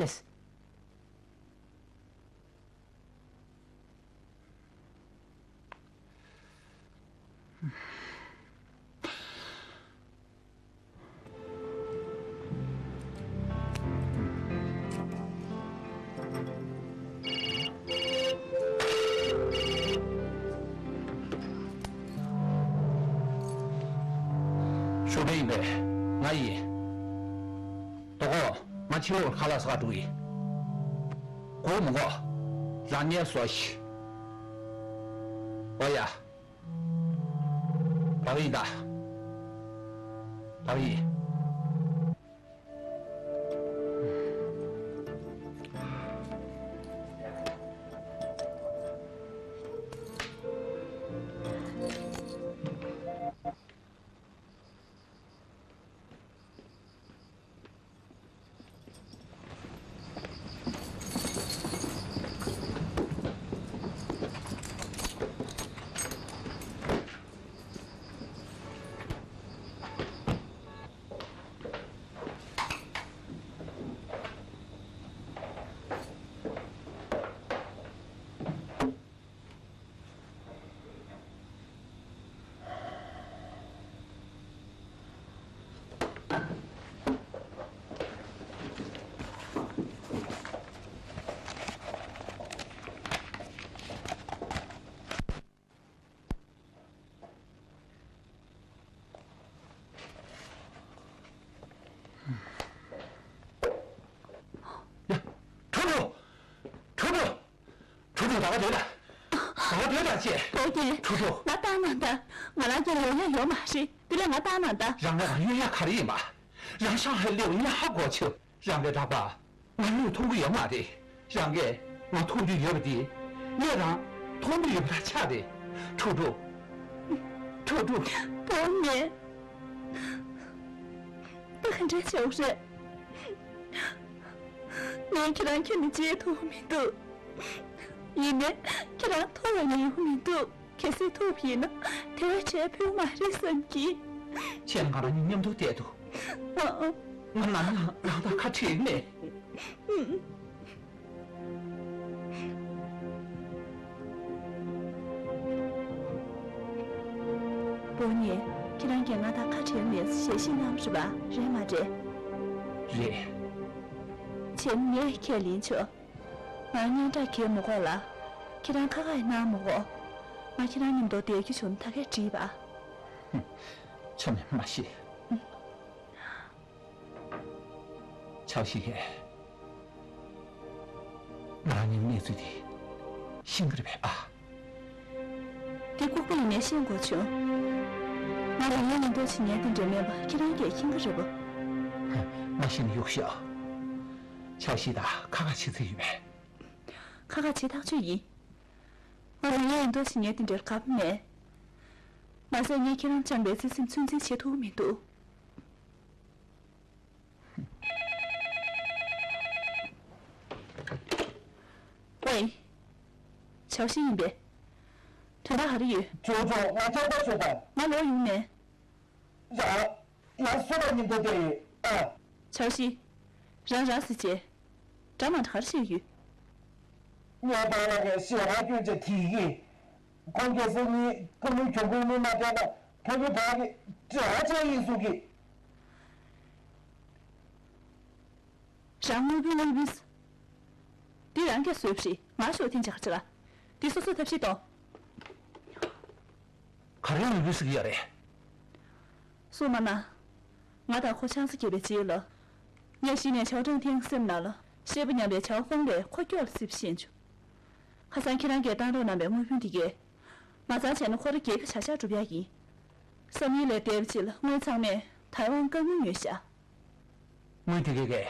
ལགས་སོ། ཞོགས་པ་ཡིན་པས། ང་ཡིན། དོ་དགོང་ང་ཕྱི་ལོགས་ཁ་ལག་ཟ་ག་འགྲོ་གི་ཡིན། སྒུག་མི་དགོས། རང་ཉལ་བཟོ་ཤིག་ཨོ་ཡ། ད་བ་ཡིན་ད། ད་བ་ཡིན། ཡ། ཁྲོ་ཁྲོ། ཁྲོ་ཁྲོ། ཁྲོ་ཁྲོ། ད་ག་འདོད་ད། ད་ག་འདོད་ད་ཅེ། བོ་རྒན། ཁྲོ་ཁྲོ། ང་བཏང་གནང་ད། ང་རང་གི་ལོ་ཡ་ཡོད་མ་རེད། དེ་ལས་ང་བཏང་གནང་ད། རང་ལ་རང་ཡོད་ཡ་ག་རེ་ཡིན་པ། རང་ཤང་ཧ་ལེའུ་ཉ་ཧ་གོ་ཆེ། རང་གི་གྲྭ་པ། ང་ལུས་མཐོང་གི་ཡོད་མ་རེད། རང་གིས་ང་མཐོང་རྒྱུ་ཡོད་པ་དེ། ངས་རང་མཐོང་རྒྱུ་ཡོད་པ་ད་ཆགས་རེད། ཁྲོ་ཁྲོ། ཁྲོ་ཁྲོ། བོ་རྒན། ད་ག་འདྲ་བྱེད་དགོས་རེད། ངས་ཁྱེད་རང་ཁྱོན་ནས་བརྗེད་ཐུབ་མི་འདུག་ཡིན་ནའི་ཁྱེད་རང་ཐུག་ཡང་ཡོང་མི་འདུག་གལ་སྲིད་ཐུག་པ་ཡིན་ན་དེ་བས་བྲེལ་ཕོད་མ་རེད་བསམ་གྱི། ཁྱེད་ང་རང་གཉིས་མཉམ་དུ་བསྡད་དུས། ཨ་ཨ། ང་ནམ་ཡང་རང་དང་ཁ་བྲལ་མེད། བོ་ཉེ། ཁྱེད་རང་གིས་ང་དང་ཁ་བྲལ་མེད་ཞལ་བཞེས་གནང་བ་རེད་པ། རེད་མ་རེད། རེད། བྱས་ན་ངས་ཁས་ལེན་ཆོག་ང་སྙན་གྲགས་གས་མི་དགོས་ལ། ཁྱེད་རང་ཁ་ཁ་ཡི་གནང་མི་དགོས། ང་ཁྱེད་རང་མཉམ་དུ་བསྡད་རྒྱུ་བྱུང་ན་ད་གས་འགྲིག་པ། ཧུམ། ཆོ་མེད་མ་ཤེས། ཆའོ་ཤི་ཧེ། ང་རང་གཉིས་གནས་ཚུལ་དེ་ཤེས་ཀྱི་རེད་པས་ཨ། དེ་ལྐུགས་པ་ཡིན་ནའི་ཤེས་དགོས་བྱུང་། ང་ལ་ངའི་ཉིན་ཐོ་བྱེད་མཁན་དེ་འདྲ་མེད་པ་ཁྱེད་རང་གིས་མཁྱེན་གྱི་རེད་པ། ཧ། མ་ཤེས་ན་གཡུག་ཤོག་ཆའོ་ཤི་དང་ཁ་ཁ་བྱེད་རྩིས་ཡོད་པས། ཁ་ཁ་བྱེད་ཐག་ཆོད་ཡིན། ང་ལ་ངའི་ཉིན་ཐོ་བྱེད་མཁན་དེ་འདྲར་དགའ་པོ་མེད། མ་ཟད་ངས་ཁྱེད་རང་བཅངས་པའི་བརྩེ་སེམས་ཚོད་འཛིན་བྱེད་ཐུབ་མི་འདུག་ཝེ། ཆའོ་ཤི་ཡིན་པས། དོན་དག་ག་རེ་ཡོད། ཅོ་ཅོ། ང་ཅག་པ་ཤོད་དང་། ང་ལོག་ཡོང་མེད། ཡ། ཡ། སུ་དང་མཉམ་དུ་བསྡད་ཡོད་ཨ། ཆའོ་ཤི། རང་རང་ཟེར་བྱས། འདྲ་མ་འདྲ་ག་རེ་བཤད་ཡོད། ངས་བདག་ལ་ངས་ཞེ་དྲག་སྐྱོན་ཆ་དེ་གི། ཁོང་གེ་སར་གཉིས་ཀུན་ནས་གྱོང་གུན་མི་མ་སྤྲད་ན་ཕ་གི་བག་གི་དྲག་ཆ་ཡིན་གསུང་གི། རང་དངུལ་བུན་དངུལ་བུན། འདི་རང་གིས་བཟོས་པ་རེད། ང་ཤོག་ཐེངས་ཆག་ཆག་འདི་སོ་སོ་ཐབས་ཤེས་གཏོང་། ག་རེ་དངུལ་བུན་ཟེར་གི་ཡོད་རེད། སུ་མ་ན། ང་དང་ཁོ་ཆང་ས་རྒྱས་པའི་རྗེས་ལ། ངས་གཞི་ནས་ཆའོ་ཀྲང་ཐེང་སེམས་ནང་ལ་ཤེས་པ་ཉམས་པའི་ཆའོ་ཧྥང་ལས་ཁོ་སྐྱོ་ལ་སྲིད་པ་ཤེས་བྱུང་། ཁ་སང་ཁྱེད་རང་གིས་བཏང་རོགས་གནང་བའི་དངུལ་བུན་འདི་གས། མ་ཚང་བྱས་ན་ཁོ་ར་རྒྱལ་ཁ་བྱ་བཞག་སྒྲུབ་ཡག་ཡིན། སང་ཉིན་ལས་འདས་པ་ཅིག་ལ་དངུལ་ཚང་མས་ཐའེ་ཝན་བཀག་མིན་ཡོད་ཤག་དངུལ་དེ་གས་གས་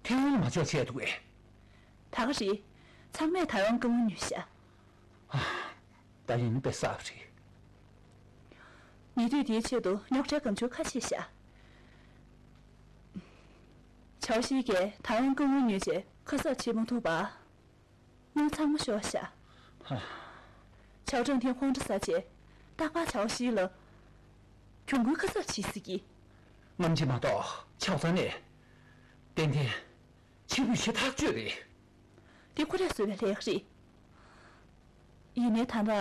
ཐེ་ཝན་ལ་མ་འཇོག་བྱས་འདུག་གས། ད་ག་རེད། ཚང་མས་ཐའེ་ཝན་སྐུ་ངོ་ཉོས་ཤག་ད་ཡིན་ན་དཔེ་བསགས་པ་རེད། ཉེ་དུས་དེའི་ཆེད་དུ་རྙོག་དྲའི་སྒམ་ཆུང་ཁ་ཕྱེ་ཤག་ཆའོ་ཤི་གས་ཐའེ་ཝན་སྐུ་ངོ་ཉོས་རྗེས་ཁ་གསབ་བྱེད་མ་ཐུབ་པར། དངུལ་ཚང་མ་ཤོར་ཤག་ཧ། ཆའོ་ཀྲང་ཐིང་ཁོང་ཁྲོ་ཟ་བྱས། རྟག་པར་ཆའོ་ཤི་ལ་གྱོང་གུན་ཁ་གསབ་བྱེད་ཟེར་གི། རྔམ་བརྗིད་མ་གཏོགས་ཆའོ་ཚང་ནས། ཏན་ཏན་ཕྱི་བོད་ཆེ་ཐག་ཆོད་རེད། འདི་ཁོ་རས་བཟོས་པའི་ལས་ཀ་རེད། ཡིན་ནའི་ད་ལྟ་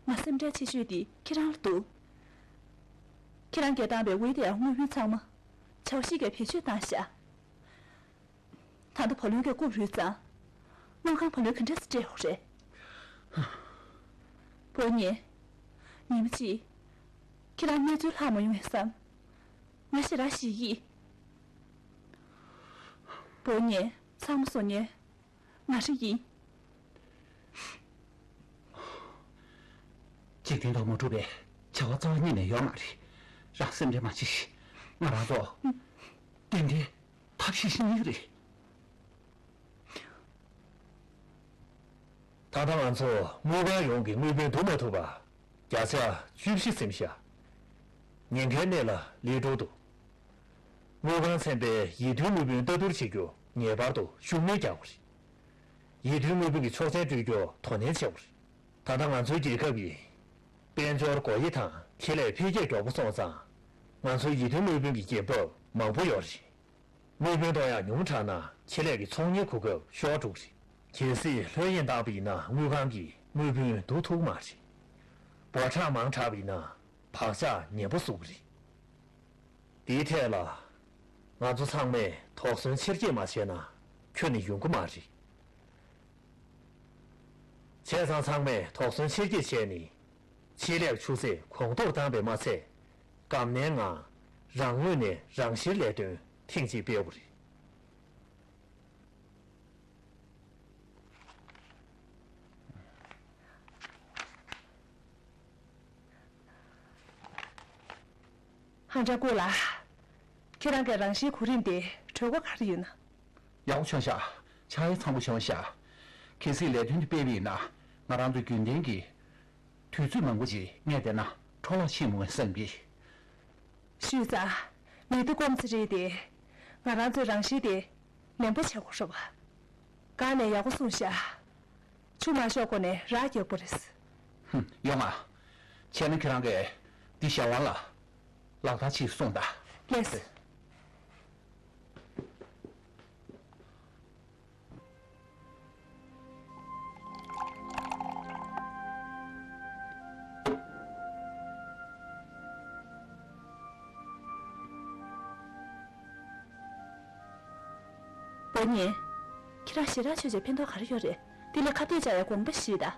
ང་སེམས་ཁྲལ་ཆེ་ཤོས་དེ་ཁྱེད་རང་ལ་འདུག་ཁྱེད་རང་གིས་བཏང་བའི་ཝེ་ཏི་ཡར་དངུལ་བུན་ཚང་མ་ཆའོ་ཤི་གིས་བེད་སྤྱོད་བཏང་ཤག་ད་ལྟ་བུ་ལོན་གྱི་རྐུབ་རུལ་ཙང་། དངུལ་ཁང་བུ་ལོན་ག་འདྲས་སེ་སྤྲད་ཡོད་རེད། བུ་ཉེ། ཉི་མ་གཅིག་ཁྱེད་རང་གནས་ཚུལ་ལྷག་མ་ཡོང་བས་བསམ། ང་ཞེ་དྲག་ཞེད་ཀྱི། བུ་ཉེ། ཚང་མ་སོང་ཉེ། ང་རང་ཡིན། འཇིག་རྟེན་ཐོག་མ་གྲུབ་པའི་བྱ་བ་རྩ་བ་ཉིད་ནས་ཡོད་མ་རེད། རང་སེམས་ཁྲལ་མ་བྱེད། ང་རང་ཚོ་ཏན་ཏན་ཐབས་ཤེས་ཤིག་གཉིས་རེད། ད་ལྟ་ང་ཚོ་དངུལ་ཁང་ཡོངས་ཀྱི་དངུལ་བུན་བསྡུ་མ་ཐུབ་པ་བརྒྱ་ཆ་བཅུ་བཞི་ཟིན་ཤག་ཉེན་ཁའི་གནས་ལ་སླེབས་འགྲོ་འདུག་དངུལ་ཁང་ཚན་པས་ཡིད་མཐུན་དངུལ་བུན་ལྟ་བསྡུར་བྱེད་རྒྱུ་ངེས་པར་དུ་ཤུགས་སྣོན་རྒྱག་དགོས་རེད། ཡིད་མཐུན་དངུལ་བུན་གྱི་ཆོག་མཆན་སྤྲོད་རྒྱུ་དོ་ནན་བྱེད་དགོས་རེད། ད་ལྟ་ང་ཚོའི་རྒྱལ་ཁབ་ཀྱི་དཔལ་འབྱོར་སྒོ་དབྱེ་དང་ཁེ་ལས་འཕེལ་རྒྱས་མགྱོགས་པོ་སོང་ཙང་། ང་ཚོའི་ཡིད་མཐུན་དངུལ་བུན་གྱི་འགན་བབ་མང་པོ་ཡོད་རེད། དངུལ་བུན་གཏོང་ཡག་ཉུང་དྲགས་ན་ཁེ་ལས་ཀྱི་ཚོང་གཉེར་གོ་སྐབས་ཤོར་འགྲོ་གི་རེད། གལ་སྲིད་ལྷོད་གཡེང་བཏང་བ་ཡིན་ན་དངུལ་ཁང་གིས་དངུལ་བུན་བསྡུ་ཐུབ་ཀྱི་མ་རེད། འབོར་ཆག་མང་དྲགས་པ་ཡིན་ན་བག་ཆགས་ངན་པ་བཟོ་གི་རེད། དེའི་ཐད་ལ་ང་ཚོ་ཚང་མས་དོགས་ཟོན་ཆེར་སྐྱེད་མ་བྱས་ན་ཁྱོན་ནས་ཡོང་གི་མ་རེད། བྱས་ཙང་ཚང་མས་དོགས་ཟོན་ཆེར་སྐྱེད་བྱས་ནས་ཆེད་ལས་ཆུ་ཚད་གོང་མཐོར་བཏང་བས་མ་ཚད། སྒམ་ནན་ངང་རང་ངོས་ནས་རང་བཤེར་ལས་དོན་ཐེངས་གཅིག་སྤེལ་དགོས་རེད། ཧང་ཀྲང་ཀུའུ་ལགས། ཁྱེད་རང་གི་རང་བཞིན་གོ་རིམ་དེ་གྲོས་འགོ་ག་རེ་ཡོད་ན། ཡག་པོ་བྱུང་ཤག་ཕྱག་ལས་ཚང་པོ་བྱུང་ཤག་གལ་སྲིད་ལས་དོན་དེ་སྤེལ་བ་ཡིན་ན་ང་རང་ཚོ་རྒྱུན་ལྡན་གྱི་དུས་ཚོད་མང་པོ་ཅིག་ངས་བལྟས་ན་འཕྲོ་བརླག་ཕྱིན་མོད་བསམ་གི། ཞུས་ཙང་། མི་འདི་ཀོམ་ཚེ་རིང་དེ། ང་རང་ཚོའི་རང་བཞིན་དེ་ནན་པོ་བྱེད་དགོས་རེད་པ། གང་ནས་ཡག་པོ་གསུངས་ཤག་ཆུ་མ་ཤོར་གོང་ནས་རག་རྒྱག་པ་རེད། ཧུམ། ཡོང་ང་། བྱས་ན་ཁྱེད་རང་གིས་འདི་ཞལ་དབང་ལ་ལག་བསྟར་ཅིག་གསུངས་དང་། ལགས། བུ་ཉེ། ཁྱེད་རང་ཞེ་དྲག་ཆོས་བྱས་ཕན་ཐོགས་ག་རེ་ཡོད་རེད། དེ་ལ་ཁ་གཏད་བཅག་ཡ་དགོངས་པ་བཞེས་དང་།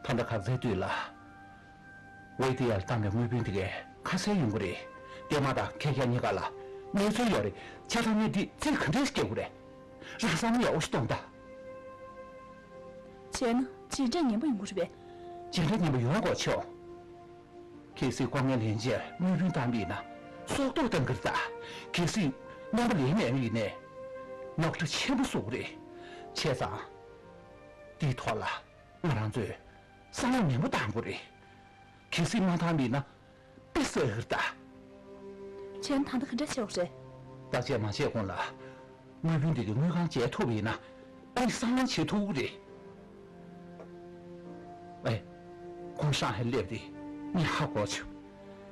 ད་ལྟ་གག་རྩའི་དུས་ལ། ཝེ་ཏི་ཡར་བཏང་བའི་དངུལ་བུན་དེ་གས་ཁ་གསལ་ཡོང་གི་རེད། ལྟད་མ་དང་ཁེར་རྐྱང་གཉིས་ཀ་ལ་གནས་ཚུལ་ཡོད་རེད། ཆ་ཚང་ནས་འདི་རྩིས་ག་འདྲས་སྐྱེལ་དགོས་རེད། རང་བསམ་བློ་ཡག་པོ་ཞིག་གཏོང་དང་། བྱས་ན་རྗེས་འབྲས་ངན་པ་ཡོང་གི་རེད་པས། རྗེས་འབྲས་ངན་པ་ཡོང་དགོས་ཆོག་གལ་སྲིད་ལྐོག་རྔན་ལེན་རྗེས་དངུལ་བུན་བཏང་བ་ཡིན་ན་སྲོག་ཐོག་བཏང་གི་རེད་ད། གལ་སྲིད་རྣམ་པ་ལེན་མེད་པ་ཡིན་ནའི་རྙོག་དྲ་ཆེན་པོ་བཟོ་གི་རེད། བྱས་ཙང་། འདིའི་ཐོག་ལ་ང་རང་ཚོས་བསམ་བློ་ནན་པོ་བཏང་དགོས་རེད། གལ་སྲིད་མ་བཏང་བ་ཡིན་ན་དཔེ་བསགས་ཀྱི་རེད་ད། བྱས་ན་ད་ལྟ་ག་འདྲ་བྱེད་དགོས་རེད། བརྟག་དཔྱད་མ་བྱས་གོང་ལ། དངུལ་བུན་འདི་གི་དངུལ་ཁང་བརྗེ་ཐུབ་པ་ཡིན་ན་ཨ་ནི་སྲང་ལམ་བྱེད་ཐུབ་ཀྱི་རེད། ཨེ། ཁོང་ཧྲང་ཧའེ་སླེབས་ཏེ་ངས་ཧ་གོ་བྱུང་།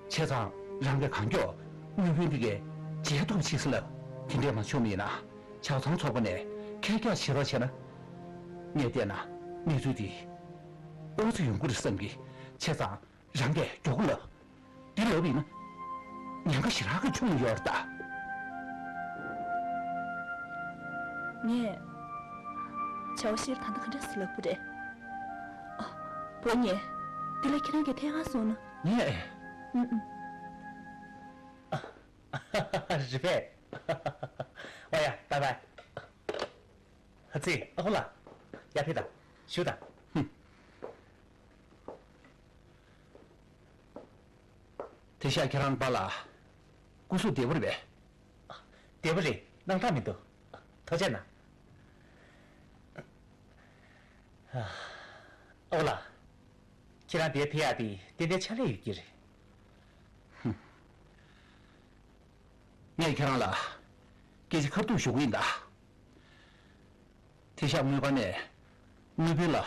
བྱས་ཙང་རང་གིས་གང་མགྱོགས་དངུལ་བུན་འདི་གའི་བརྗེ་ཐུབ་ཅིག་ཟེར་ལབ། དེ་འདྲས་མ་བྱུང་བ་ཡིན་ན་ཆ་ཚང་ཚོགས་པ་ནས་ཁེར་རྐྱང་བྱེད་རོགས་བྱས་ན། ངས་བལྟས་ན་གནས་ཚུལ་འདི་ཨོ་ཙི་ཡོང་གི་རེད་བསམ་གི། བྱས་ཙང་། རང་གིས་མགྱོགས་པོ་ལབ། འདི་ལབ་ཡིན་ན། ཉེན་ཁ་ཞེ་དྲག་གི་བྱུང་ཡོད་རེད་ད། ངས། ཆའོ་ཤིར་ད་ལྟ་ག་འདྲ་སེ་ལབ་དགོས་རེད། ཨ། བུ་ཉེ། འདི་ལ་ཁྱེད་རང་གིས་ཐད་ཀར་གསུངས་ན། ངས། ཨུ་ཨུ། རེད་པས། ཨོ་ཡ། བའི་བའི། ཧ་ཙི། ཨ་ཁུ་ལགས། ཡར་ཕེབས་དང་། བཞུགས་དང་། ཧུམ། དེ་ཤག་ཁྱེད་རང་པཱ་ལགས། སྐུ་གཟུགས་བདེ་པོ་རེད་པས། བདེ་པོ་རེད། སྣང་དག་མི་འདུག་ཐུགས་རྗེ་གནང་། ཨོ་ལགས། ཁྱེད་རང་འདིར་ཕེབས་ཡག་དེ་ཏན་ཏན་ཕྱག་ལས་ཡོད་ཀྱི་རེད། ངས་ཁྱེད་རང་ལ་སྐད་ཆ་ཁ་ཐུག་ཞུ་གི་ཡིན་ད། དེ་ཤག་དངུལ་ཁང་ནས་དངུལ་བུན་ལ་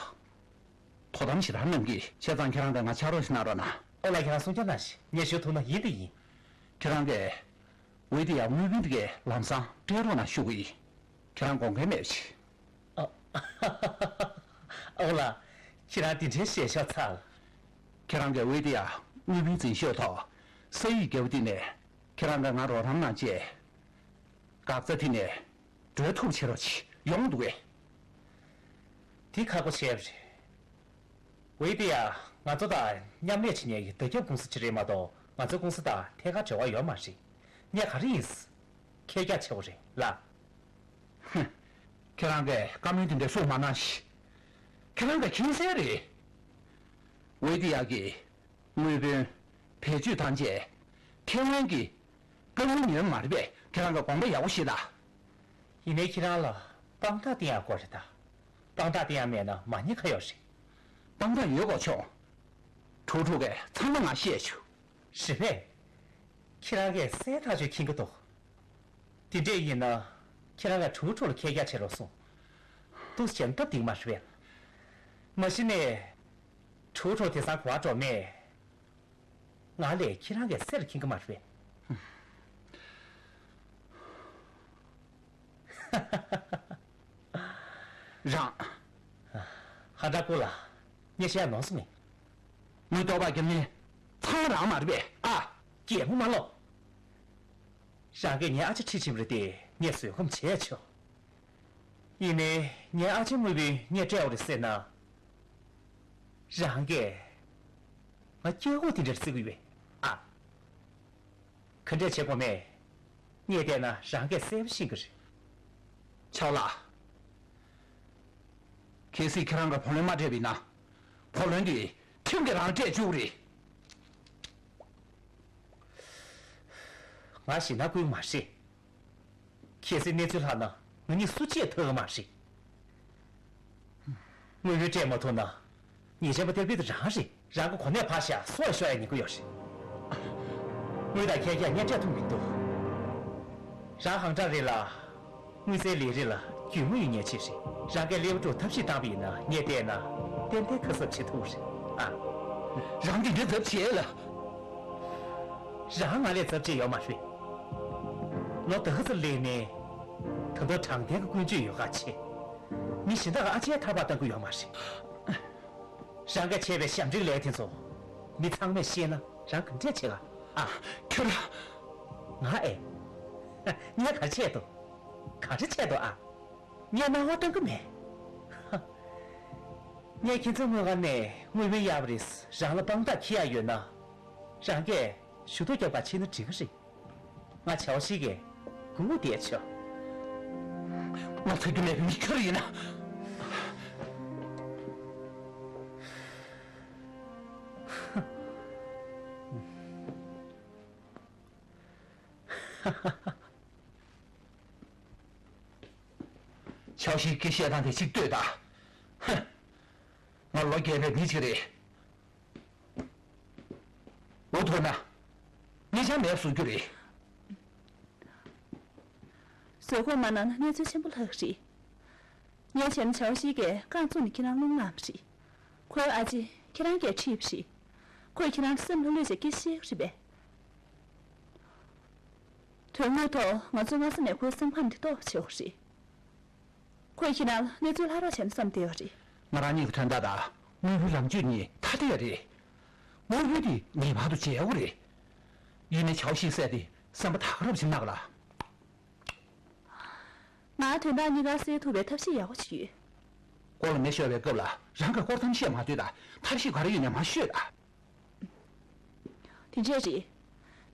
དོ་དམ་ཞེ་དྲག་གནང་གི། བྱས་ཙང་ཁྱེད་རང་གིས་ང་ཕྱག་རོགས་ཤིག་གནང་རོགས་གནང་། ཨོ་ལགས། ཁྱེད་རང་གསུང་རྒྱུ་གནང་ཞིག་ངས་ཞུ་ཐུབ་ན་ཡིན་དང་ཡིན། ཁྱེད་རང་གིས་ཝེ་ཏི་ཡ་དངུལ་བུན་དེ་གའི་ལམ་སང་སྤྲད་རོགས་གནང་ཞུ་གི་ཡིན། ཁྱེད་རང་དགོངས་འགལ་མེད་པ་ཞིག་ཨོ་ལགས། ཁྱེད་རང་དེ་འདྲའི་ཞལ་ཤོག་ཚར། ཁྱེད་རང་གིས་ཝེ་ཏི་ཡ་དངུལ་བུན་འཛིན་ཤོག་ཐོག་ས་ཡིག་བརྒྱབ་པ་དེ་ནས་ཁྱེད་རང་གིས་ང་རོགས་རམ་གནང་བྱས། འགག་རྩ་དེ་ནས་གྲོལ་ཐུབ་བྱེད་རོགས་བྱེད། ཡོང་འདུག་གས། དེ་ཁག་པོ་ཆེ་བ་རེད། ཝེ་ཏི་ཡ་ང་ཚོ་དང་མཉམ་ལས་བྱེད་མཁན་གྱི་བརྡ་ཁྱབ་ཀུང་སི་ཅིག་རེད་མ་གཏོགས་ང་ཚོའི་ཀུང་སི་དང་ཐད་ཀར་འབྲེལ་བ་ཡོད་མ་རེད། ངས་ག་རེ་ཡིན། ཁེར་རྐྱང་ཆེ་བོ་རེད་ལགས། ཧུམ། ཁྱེད་རང་གིས་བཀའ་མོལ་དེ་འདྲ་གསུང་མ་གནང་ཞིག་ཁྱེད་རང་གིས་མཁྱེན་གསལ་རེད། ཝེ་ཏི་ཡ་གིས་དངུལ་བུན་བེད་སྤྱོད་བཏང་རྗེས་ཐེ་ཝན་གྱི་བཀའ་མོལ་ཉན་མ་རེད་པས། ཁྱེད་རང་གིས་དགོངས་པ་ཡག་པོ་བཞེས་དང་། ཡིན་ནའི་ཁྱེད་རང་ལ་དཔང་རྟགས་བསྟན་ཡག་དགོས་རེད་ད། དཔང་རྟགས་བསྟན་ཡག་མེད་ན་མ་ཉེས་ཁ་གཡོག་རེད། དཔང་རྟགས་ཡོད་དགོས་ཆོག་ཁྲུའུ་ཁྲུའུ་གིས་ཚང་མ་ང་བཤད་བྱུང་། རེད་པས། ཁྱེད་རང་གིས་གསལ་ཐག་ཆོད་མཁྱེན་གྱི་འདུག་དེ་འདྲས་ཡིན་ན་ཁྱེད་རང་གིས་ཁྲུའུ་ཁྲུའུ་ལ་ཁེར་རྐྱང་བྱེད་རོགས་གསུངས། འདུག་སེ་བྱས་ན་སྟབས་བདེ་གི་མ་རེད་པས། མ་གཞི་ནས་ཁྲུའུ་ཁྲུའུ་དེང་སང་གོ་བ་འགྲོ་མེད། ང་ལས་ཁྱེད་རང་གིས་གསལ་ལ་མཁྱེན་གྱི་མ་རེད་པས། རང་། ཧ་ཏྲ་ཀུ་ལ། ངས་བཤད་ནོར་སོང་ངས། ངའི་ལྟོ་བ་རྒྱབ་ནས་ཚང་རང་མ་རེད་པས་ཨ། སྐད་ངོ་མ་ལོག་རང་གིས་ངའི་ཨ་ཅག་ཁྲིད་ཕྱིན་པ་རེད་དེ་ངས་བཟོད་སྒོམ་བྱས་ཆོག་ཡིན་ནའི་ངའི་ཨ་ཅག་དངུལ་བུན་ངས་སྤྲད་པ་རེད་ཟེར་ན། རང་གིས་ང་སྐྱེ་བོ་དེ་འདྲར་བརྩི་གི་ཡོད་ཨ། ག་འདྲས་བྱེད་དགོས་མེད། ངས་བལྟས་ན་རང་གིས་གསལ་པོ་ཤེས་ཀྱི་རེད། ཆའོ་ལགས། གལ་སྲིད་ཁྱེད་རང་གིས་བུ་ལོན་མ་སྤྲད་པ་ཡིན་ན། བུ་ལོན་དེ་ཁྲིམས་ཀྱིས་རང་སྤྲད་བཅུག་རེད། ང་ཞེད་སྣང་སྐུལ་གྱི་མ་རེད། གལ་སྲིད་གནས་ཚུལ་ལྷག་ན་ང་གཉིས་སུ་གཅིག་ཐར་གྱི་མ་རེད། དངུལ་བུན་སྤྲད་མ་ཐུབ་ན། ཉེས་ཅན་པ་ཏེར་པི་ཏི་རང་རེད། རང་གི་གོ་གནས་ཕར་བཞག་སྲོག་ཤོར་ཡ་ཉེན་ཁ་ཡོད་རེད། དངུལ་དང་ཁེར་རྐྱང་གཉེན་སྤྲད་ཐུབ་མི་འདུག་རང་ཧང་ཀྲང་རེད་ལ། དངུལ་རྩའི་ལས་རིགས་ལ་རྒྱུས་མངའ་ཡོད་མཁན་ཅིག་རེད། རང་གིས་ལེའུ་ཀྲུའུ་ཐབས་ཤེས་བཏང་པ་ཡིན་ན་ངས་བལྟས་ན་ཏན་ཏན་ཁ་གསབ་བྱེད་ཐུབ་རེད་ཨ། རང་འདི་འདྲའི་ཚབས་ཆེ་ལ། རང་ང་ལས་ཚབས་ཆེ་ཡོད་མ་རེད། ལོ་ད་ག་ཚོད་སླེབས་ནའི། ད་དུང་དྲང་བདེན་གྱི་ཀུན་སྤྱོད་ཡོད་ཁག་ཆེ། མི་གཞན་དག་གི་ཨ་ཅེ་ཐར་པ་གཏང་གི་ཡོད་མ་རེད། རང་གིས་བྱས་པའི་ཞབས་འདྲེན་ལས་དེ་ཚོ། མི་ཚང་མས་ཤེས་ན་རང་ག་འདྲས་བྱེད་ག་ཨ། ཁྱོད་རང་། ང་ཨེ། ངས་ག་རེ་བྱས་འདུག་ག་རེ་བྱས་འདུག་ཨ། ངས་སྣང་བ་སྟོན་གི་མེད། ངས་ཁྱེད་ཚོའི་དངུལ་ཁང་ནས་དངུལ་བུན་གཡར་བ་རེད། རང་ལ་དཔང་རྟགས་འཁྱེར་ཡག་ཡོད་ན། རང་གིས་ཞུ་གཏུག་རྒྱབ་ག་ཕྱིན་ན་འགྲིག་གི་རེད། ང་ཆའོ་ཤི་གིས་སྒུག་བསྡད་ཆོག་ང་ཚ་རྒྱུ་མེད་པའི་མི་ཁྱོད་ཡིན་ན། ཆའོ་ཤིའི་སྐད་བཤད་སྟངས་དེ་ཅིག་ལྟོས་དང་། ཧ། ང་ལོ་རྒས་པའི་མི་ཅིག་རེད། འུ་ཐུག་ན། ཉེ་ཆར་མེད་བཟོ་རྒྱུ་རེད། བཟོད་སྒོམ་མ་གནང་ན་གནས་ཚུལ་ཆེན་པོ་ལྷག་རེད། ངས་བྱས་ན་ཆའོ་ཤི་གིས་རྐང་བཙུགས་ནས་ཁྱེད་རང་རླུང་ལངས་པ་རེད། ཁོའི་ཨ་ཅེ་ཁྱེད་རང་གིས་ཁྲིད་པ་རེད། ཁོས་ཁྱེད་རང་སེམས་ལྷོད་ལྷོད་བྱས་སྐད་ཆ་བཤད་ཀྱི་རེད་པས། དོན་དངོས་ཐོག་ང་ཚོས་སྔ་ས་ནས་ཁོའི་སེམས་ཁམས་འདི་རྟོགས་པ་བྱེད་དགོས་རེད། ཁོས་ཁྱེད་རང་ལ་གནས་ཚུལ་ལྷག་རོགས་བྱས་ན་བསམ་བསྡད་ཡོད་རེད། ང་རང་ཉིད་ཀྱི་དོན་དག་དང་དངུལ་བུན་ལངས་སྤྱོད་གཉིས་ཐ་དད་རེད། དངུལ་བུན་དེ་ངེས་པར་དུ་འཇལ་དགོས་རེད། ཡིན་ནའི་ཆའོ་ཤིའི་སྲས་དེ་བསམ་པ་ད་ག་རབ་ཅིག་གནང་ག་ལ། ང་དོན་དག་གཉིས་ཀ་སེལ་ཐུབ་པའི་ཐབས་ཤེས་ཡག་པོ་ཅིག་ཡོད། མགོ་ལ་མེ་ཤོར་བའི་སྐབས་ལ་རང་གི་སྐོར་ཐམས་ཅད་མ་ལྟོས་དང་ཐབས་ཤེས་ག་རེ་ཡོད་ནས་མ་ཤོད་ཨ། དེ་འདྲས་རེད།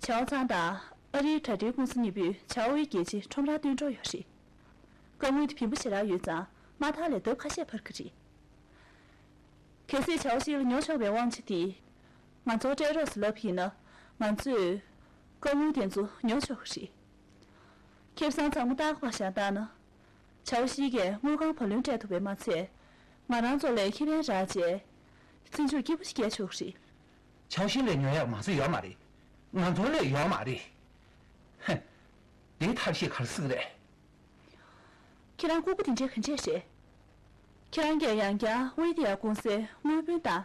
ཆའོ་ཚང་དང་ཨ་རིའི་དྲ་སྦྲེལ་ཀུང་སི་གཉིས་པོས་ཆའོ་ཝེ་རྒྱལ་སྤྱི་ཁྲོམ་ར་བཏོན་གྲབས་ཡོད་རེད། རྐང་དངུལ་དེ་ཕན་པོ་ཞེ་དྲག་ཡོད་ཙང་མ་མཐའ་ལས་ལྡབ་ཁ་ཤས་འཕར་གི་རེད། གལ་སྲིད་ཆའོ་ཤི་ལ་ཉོ་ཆོག་པའི་དབང་ཆ་དེ་ང་ཚོར་སྤྲད་རོགས་ཟེར་ལབ་ཡིན་ན་ང་ཚོས་ བཀའ་དངུལ་དེ་ཚོ་ཉོ་ཆོག་གི་རེད། ཁེ་བཟང་ཚང་མ་ཏག་ཏག་བཞག་བཏང་ན། ཆའོ་ཞི་གིས་དངུལ་ཁང་བ་ལོན་སྤྲད་ཐུབ་པས་མ་ཚད། ང་རང་ཚོ་ལ་ཁེ་ཕན་རག་རྗེས། བརྩི་འཇོག་སྐྱིད་པོ་ཞིག་སྐྱེལ་ཆོག་གི་རེད། ཆའོ་ཞི་ལས་ཉོ་ཡག་མང་ཚོད་ཡོད་མ་རེད། ང་ཚོ་ལས་ཡོད་མ་རེད། ཧེ། དེའི་ཐབས་ཤེས་ག་རེ་སྲིད་རེད། ཁྱེད་རང་ལྐུགས་པ་དེ་འདྲའི་ག་འདྲས་རེད། ཁྱེད་རང་གིས་ཡང་བསྐྱར་ཝེ་ཏི་ཡ་ཀུང་སིའི་དངུལ་བུན་དང་།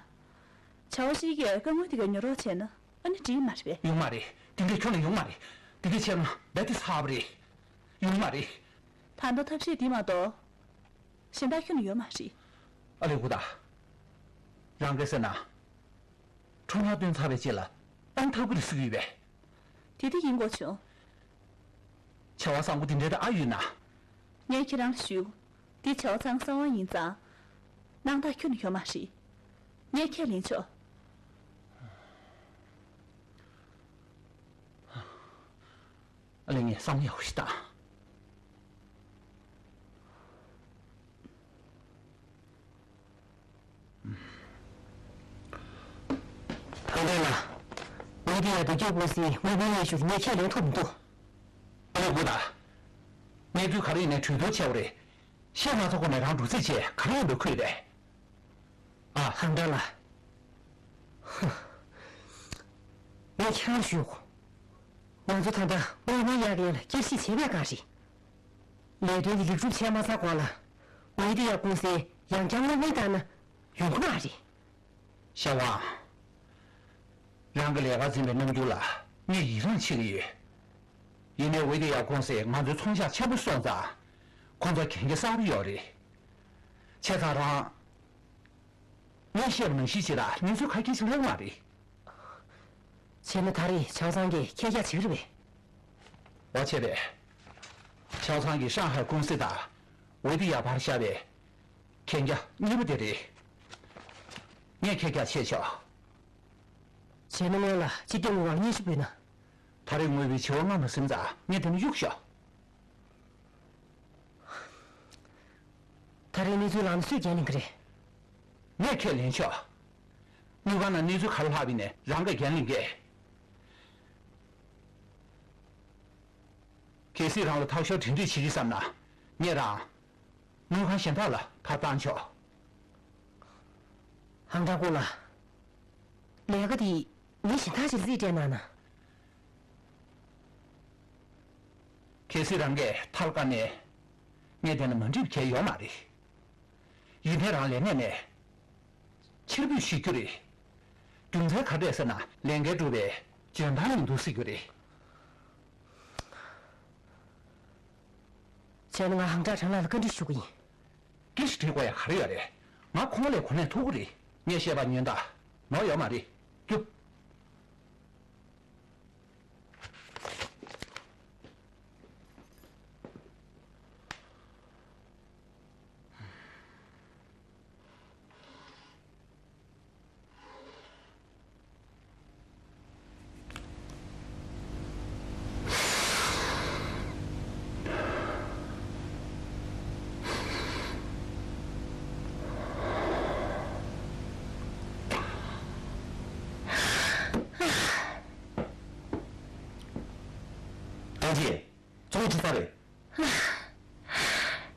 ཆའོ་ཞི་གིས་བཀའ་དངུལ་དེ་ག་ཉོ་རོགས་བྱས་ན་ཨ་ནི་འགྲིག་མ་རེད་པས། ཡོང་མ་རེད། དེ་འདྲས་ཁྱོན་ནས་ཡོང་མ་རེད། དེ་འདྲས་བྱས་ན་བེ་ཏི་ཚར་བ་རེད། ཡོང་མ་རེད། ད་ལྟ་ཐབས་ཤེས་འདི་མ་གཏོགས་གཞན་དག་ཁྱོན་ནས་ཡོད་མ་རེད། ཨ་ལེ་ཧུ་ད། རང་གིས་ཟེར་ན། ཁྲོམ་ར་བཏོན་ཚར་བའི་རྗེས་ལ་བཏང་ཐབས་ཀྱི་རེད་ཟེར་གྱི་ཡོད་པས། དེ་དེ་ཡིན་དགོས་བྱུང་། བྱ་བ་བཟང་པོ་དེ་འདྲའི་ད་ཨ་ཡོད་ན། ངས་ཁྱེད་རང་ཞུ། འདི་བྱ་བ་ཚང་གསང་བ་ཡིན་ཙང་། སྣང་དག་ཁྱོན་ནས་ཡོད་མ་རེད། ངས་ཁས་ལེན་ཆོག་ཨ་ལེ་ངས་བསམ་ཡག་ཞིག་བཏང་། ཐང་ཐང་ལགས། ཝེ་ཏི་ཡ་བེད་སྤྱོད་ཀུང་སིའི་དངུལ་བུན་དངོས་ཤུགས་ངས་ཁས་ལེན་ཐུབ་མི་འདུག་ཨ་ལེ་ཧུ་ད། གནས་ཚུལ་ག་རེ་ཡིན་ནའི་གྲོས་བསྡུར་བྱས་པ་རེད། བཤད་མ་ཚར་གོང་ནས་རང་འགྲོ་རྩིས་བྱས་ག་རེ་ཡིན་པའི་ཁུལ་རེད། ཨ། ཧང་ཀྲང་ལགས། ཧུ། ངས་ཁྱེད་རང་ཞུ། ང་ཚོ་ད་ལྟ་དབང་མ་ཡག་གི་ཡན་ལ་བསྐྱར་ཞིབ་བྱེད་པའི་སྒང་རེད། ལས་དོན་གྱི་ལེགས་གྲུབ་བྱས་མ་ཚར་གོང་ལ། ཝེ་ཏི་ཡ་ཀུང་སིའི་ཡང་བསྐྱར་དངུལ་བུན་བཏང་ན་ཡོང་གི་མ་རེད། ཤ་ཝང་། རང་གི་ལས་ཀ་འཛིན་པའི་རྣམ་འགྱུར་ལ་ངས་ཡི་རངས་བྱེད་ཀྱི་ཡོད། ཡིན་ནའི་ཝེ་ཏི་ཡ་ཀུང་སིས་ང་ཚོའི་ཚོང་ཤག་ཆེན་པོ་སོང་ཙང་། ཁོང་ཚོ་གན་རྒྱ་གསར་པ་ཡོད་རེད། བྱས་ཙང་རང་། ངས་བཤད་པ་ནང་བཞིན་བྱེད་ད་གནས་ཚུལ་ཁ་སྐད་ཅིག་ལྷག་མ་རེད། བྱས་ན་ད་རེས་ཆའོ་ཚང་གིས་ཁྱེད་རྒྱ་བྱེད་ཀྱི་རེད་པས། འོ་བྱས་པས། ཆའོ་ཚང་གིས་ཧྲང་ཧའེ་ཀུང་སི་དང་ཝེ་ཏི་ཡ་བར་བཞག་པའི་གན་རྒྱ་གཉིས་པ་དེ་རེད། ངས་ཁྱེད་རྒྱ་བྱས་ཆོག་བྱས་ན་སྔོན་ལ་སྤྱི་བཏང་དངུལ་ཁང་སྙན་ཞུ་ཕུལ་ན། ད་རེས་དངུལ་བུན་བྱེ་བ་ལྔ་མ་ཟིན་ཙང་ངས་དེ་ནས་གཡུག་ཤོག་ད་རེས་གནས་ཚུལ་ལངས་ན་སུས་འགན་ལེན་གྱི་རེད། ངས་ཁས་ལེན་ཆོག་དངུལ་ཁང་ནང་གནས་ཚུལ་ག་རེ་ལྷག་པ་ཡིན་ནའི་རང་གིས་འགན་ལེན་གྱིས། གལ་སྲིད་རང་ལ་ཐག་ཤོར་གྲ་སྒྲིག་བྱེད་ཀྱི་བསམ་ན། ངས་རང་དངུལ་ཁང་གཞན་དག་ལ་ཕར་བཏང་ཆོག་ཧང་ཀྲང་ཀུང་ལགས། ལས་ཀ་འདི་མི་གཞན་དག་ཅིག་རྩིས་སྤྲད་གནང་ན། གལ་སྲིད་རང་གིས་ཐད་ཀར་ནས་ངས་དེ་ལ་མ་འགྲིག་པ་གང་ཡང་ཡོད་མ་རེད། ཡིན་ནའི་རང་ལས་གནས་ནས་ཕྱིར་འབུད་བྱེད་རྒྱུ་རེད། རྒྱུ་མཚན་ག་རེ་རེད་ཟེར་ན་ལས་འགན་སྒྲུབ་པའི་འཇོན་ཐང་ཡིན་འདུག་ཟེར་རྒྱུ་རེད། བྱས་ན་ང་ཧང་ཀྲང་ཁྲང་ལགས་ལ་བཀའ་འདྲི་ཞུ་གི་ཡིན། སྐད་ཆ་དྲི་དགོས་ཡ་ག་རེ་ཡོད་རེད། ང་ཁོང་ལས་གོ་གནས་མཐོ་པོ་རེད། ངས་བཤད་པ་ཉན་དང་། ནོར་ཡོད་མ་རེད། རྒྱུགས། ཐང་ཅིན། ཚོང་ཁྲིད་ས་རེད།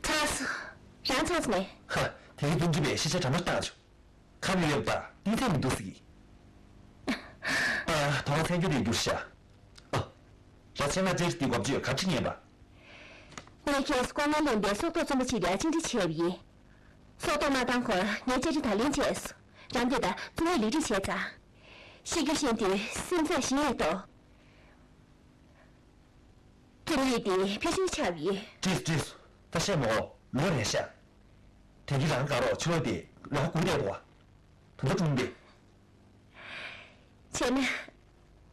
ཚར་སོང་། རང་ཚར་སོང་ངས། ཧ། དེ་གི་དུང་གི་པས་ཤི་ཆ་གྲ་མ་བཏང་བྱུང་། ཁ་མི་ཡོད་པ་ཏི་ཚེ་མི་འདུག་ཟིག་ཨ། དོང་ཚན་རྒྱུ་དེ་འགྱུར་ཤ། ཨ། ར་ཆེན་ང་ཅེར་ཏི་གོ་བཅོས་ག་ཅི་ཉན་པ། ངས་ཁྱེད་སུ་ཀོང་ལ་ལེན་པའི་སྲོག་ཐོག་བཙོན་པ་ཅིག་ལ་བཅིངས་འགྲོལ་བྱས་པ་ཡིན། སྲོག་ཐོག་མ་བཏང་གོང་ངས་བཅའ་ཁྲིམས་དང་ལེན་བྱས་སོང་། རང་གིས་ད་བཙོན་ལས་ལེགས་སྒྲིག་བྱས་ཙང་། ཤི་རྒྱུ་ཤེས་དུས་སེམས་ཚེགས་ཤིག་ཡོད་དོ། རྩོམ་ཡིག་འདི་ཕལ་ཆེར་ཆགས་ཡིན། བྲིས་བྲིས། ད་བཤད་མོ། ལོ་རེད་ཤག་དེ་གི་རང་དགའ་རོགས་ཕྱི་ལོགས་དེ་ལོ་དགུ་རེད་དོ། ད་ལྟ་གྲོངས་པས། བྱས་ན།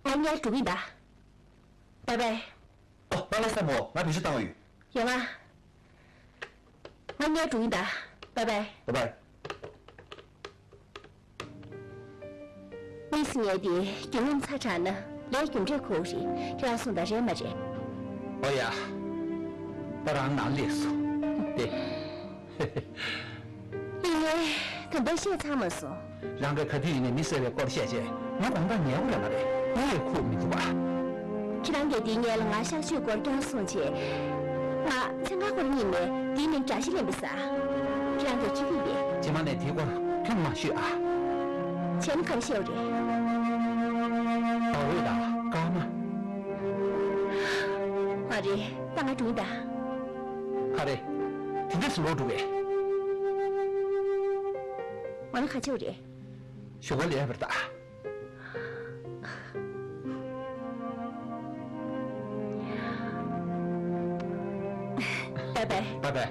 ང་ཉལ་འགྲོ་གི་ཡིན་ད། བའི་བའི། ཨོ། ང་ལ་ས་མོ། ང་བེད་སྤྱོད་བཏང་བ་ཡོད། ཡོང་ང་། ང་ཉལ་འགྲོ་གི་ཡིན་ད། བའི་བའི། བའི་བའི། དམིགས་སུ་ངས་དེ་རྒྱུན་རིང་ཚ་དྲགས་ན་ལས་རྒྱུ་འབྲས་ཁུར་རེད། ཁྱེད་རང་གསུངས་དང་རེད་མ་རེད། ཨོ་ཡ། ད་རང་ནང་སླེབས་སོང་། དེ། ཡིན་ནའི་ད་ལྟ་བཤད་ཚར་མ་སོང་། རང་གི་ག་དུས་ཡིན་ནའི་མི་བསད་པའི་སྐོར་བཤད་བྱས་ང་དགོང་དག་ཉལ་དགོས་རེད་མ་རེད། དངུལ་ཡང་ཁུག་མི་ཐུབ་པ། ཁྱེད་རང་གིས་དེའི་སྔོན་ལ་ང་གཤག་བཅོས་སྐོར་བསྐྱངས་སོང་བྱས། ང་མཚན་གང་སྐོར་རྙེད་ནས་དེའི་མིང་དགྲ་ཤ་ལེན་པ་ཟ། ཁྱེད་རང་གིས་ཁྱི་གུས་པས། རྗེས་མ་ནས་དེའི་སྐོར་ཁྱོན་མ་ཤོད་ཨ། བྱས་ན་ག་རེ་བཤད་པ་རེད། ཟླ་འོད་དང་སྐར་མ། ཨ་རེད། ད་ང་འགྲོ་ཡིན་ད། ག་རེ། དེ་འདྲས་སུ་ལོག་འགྲོ་བས། འོ་ན་ག་བྱེད་པ་རེད། ཞོགས་པ་ལས་པར་ད། Bye bye. Bye bye.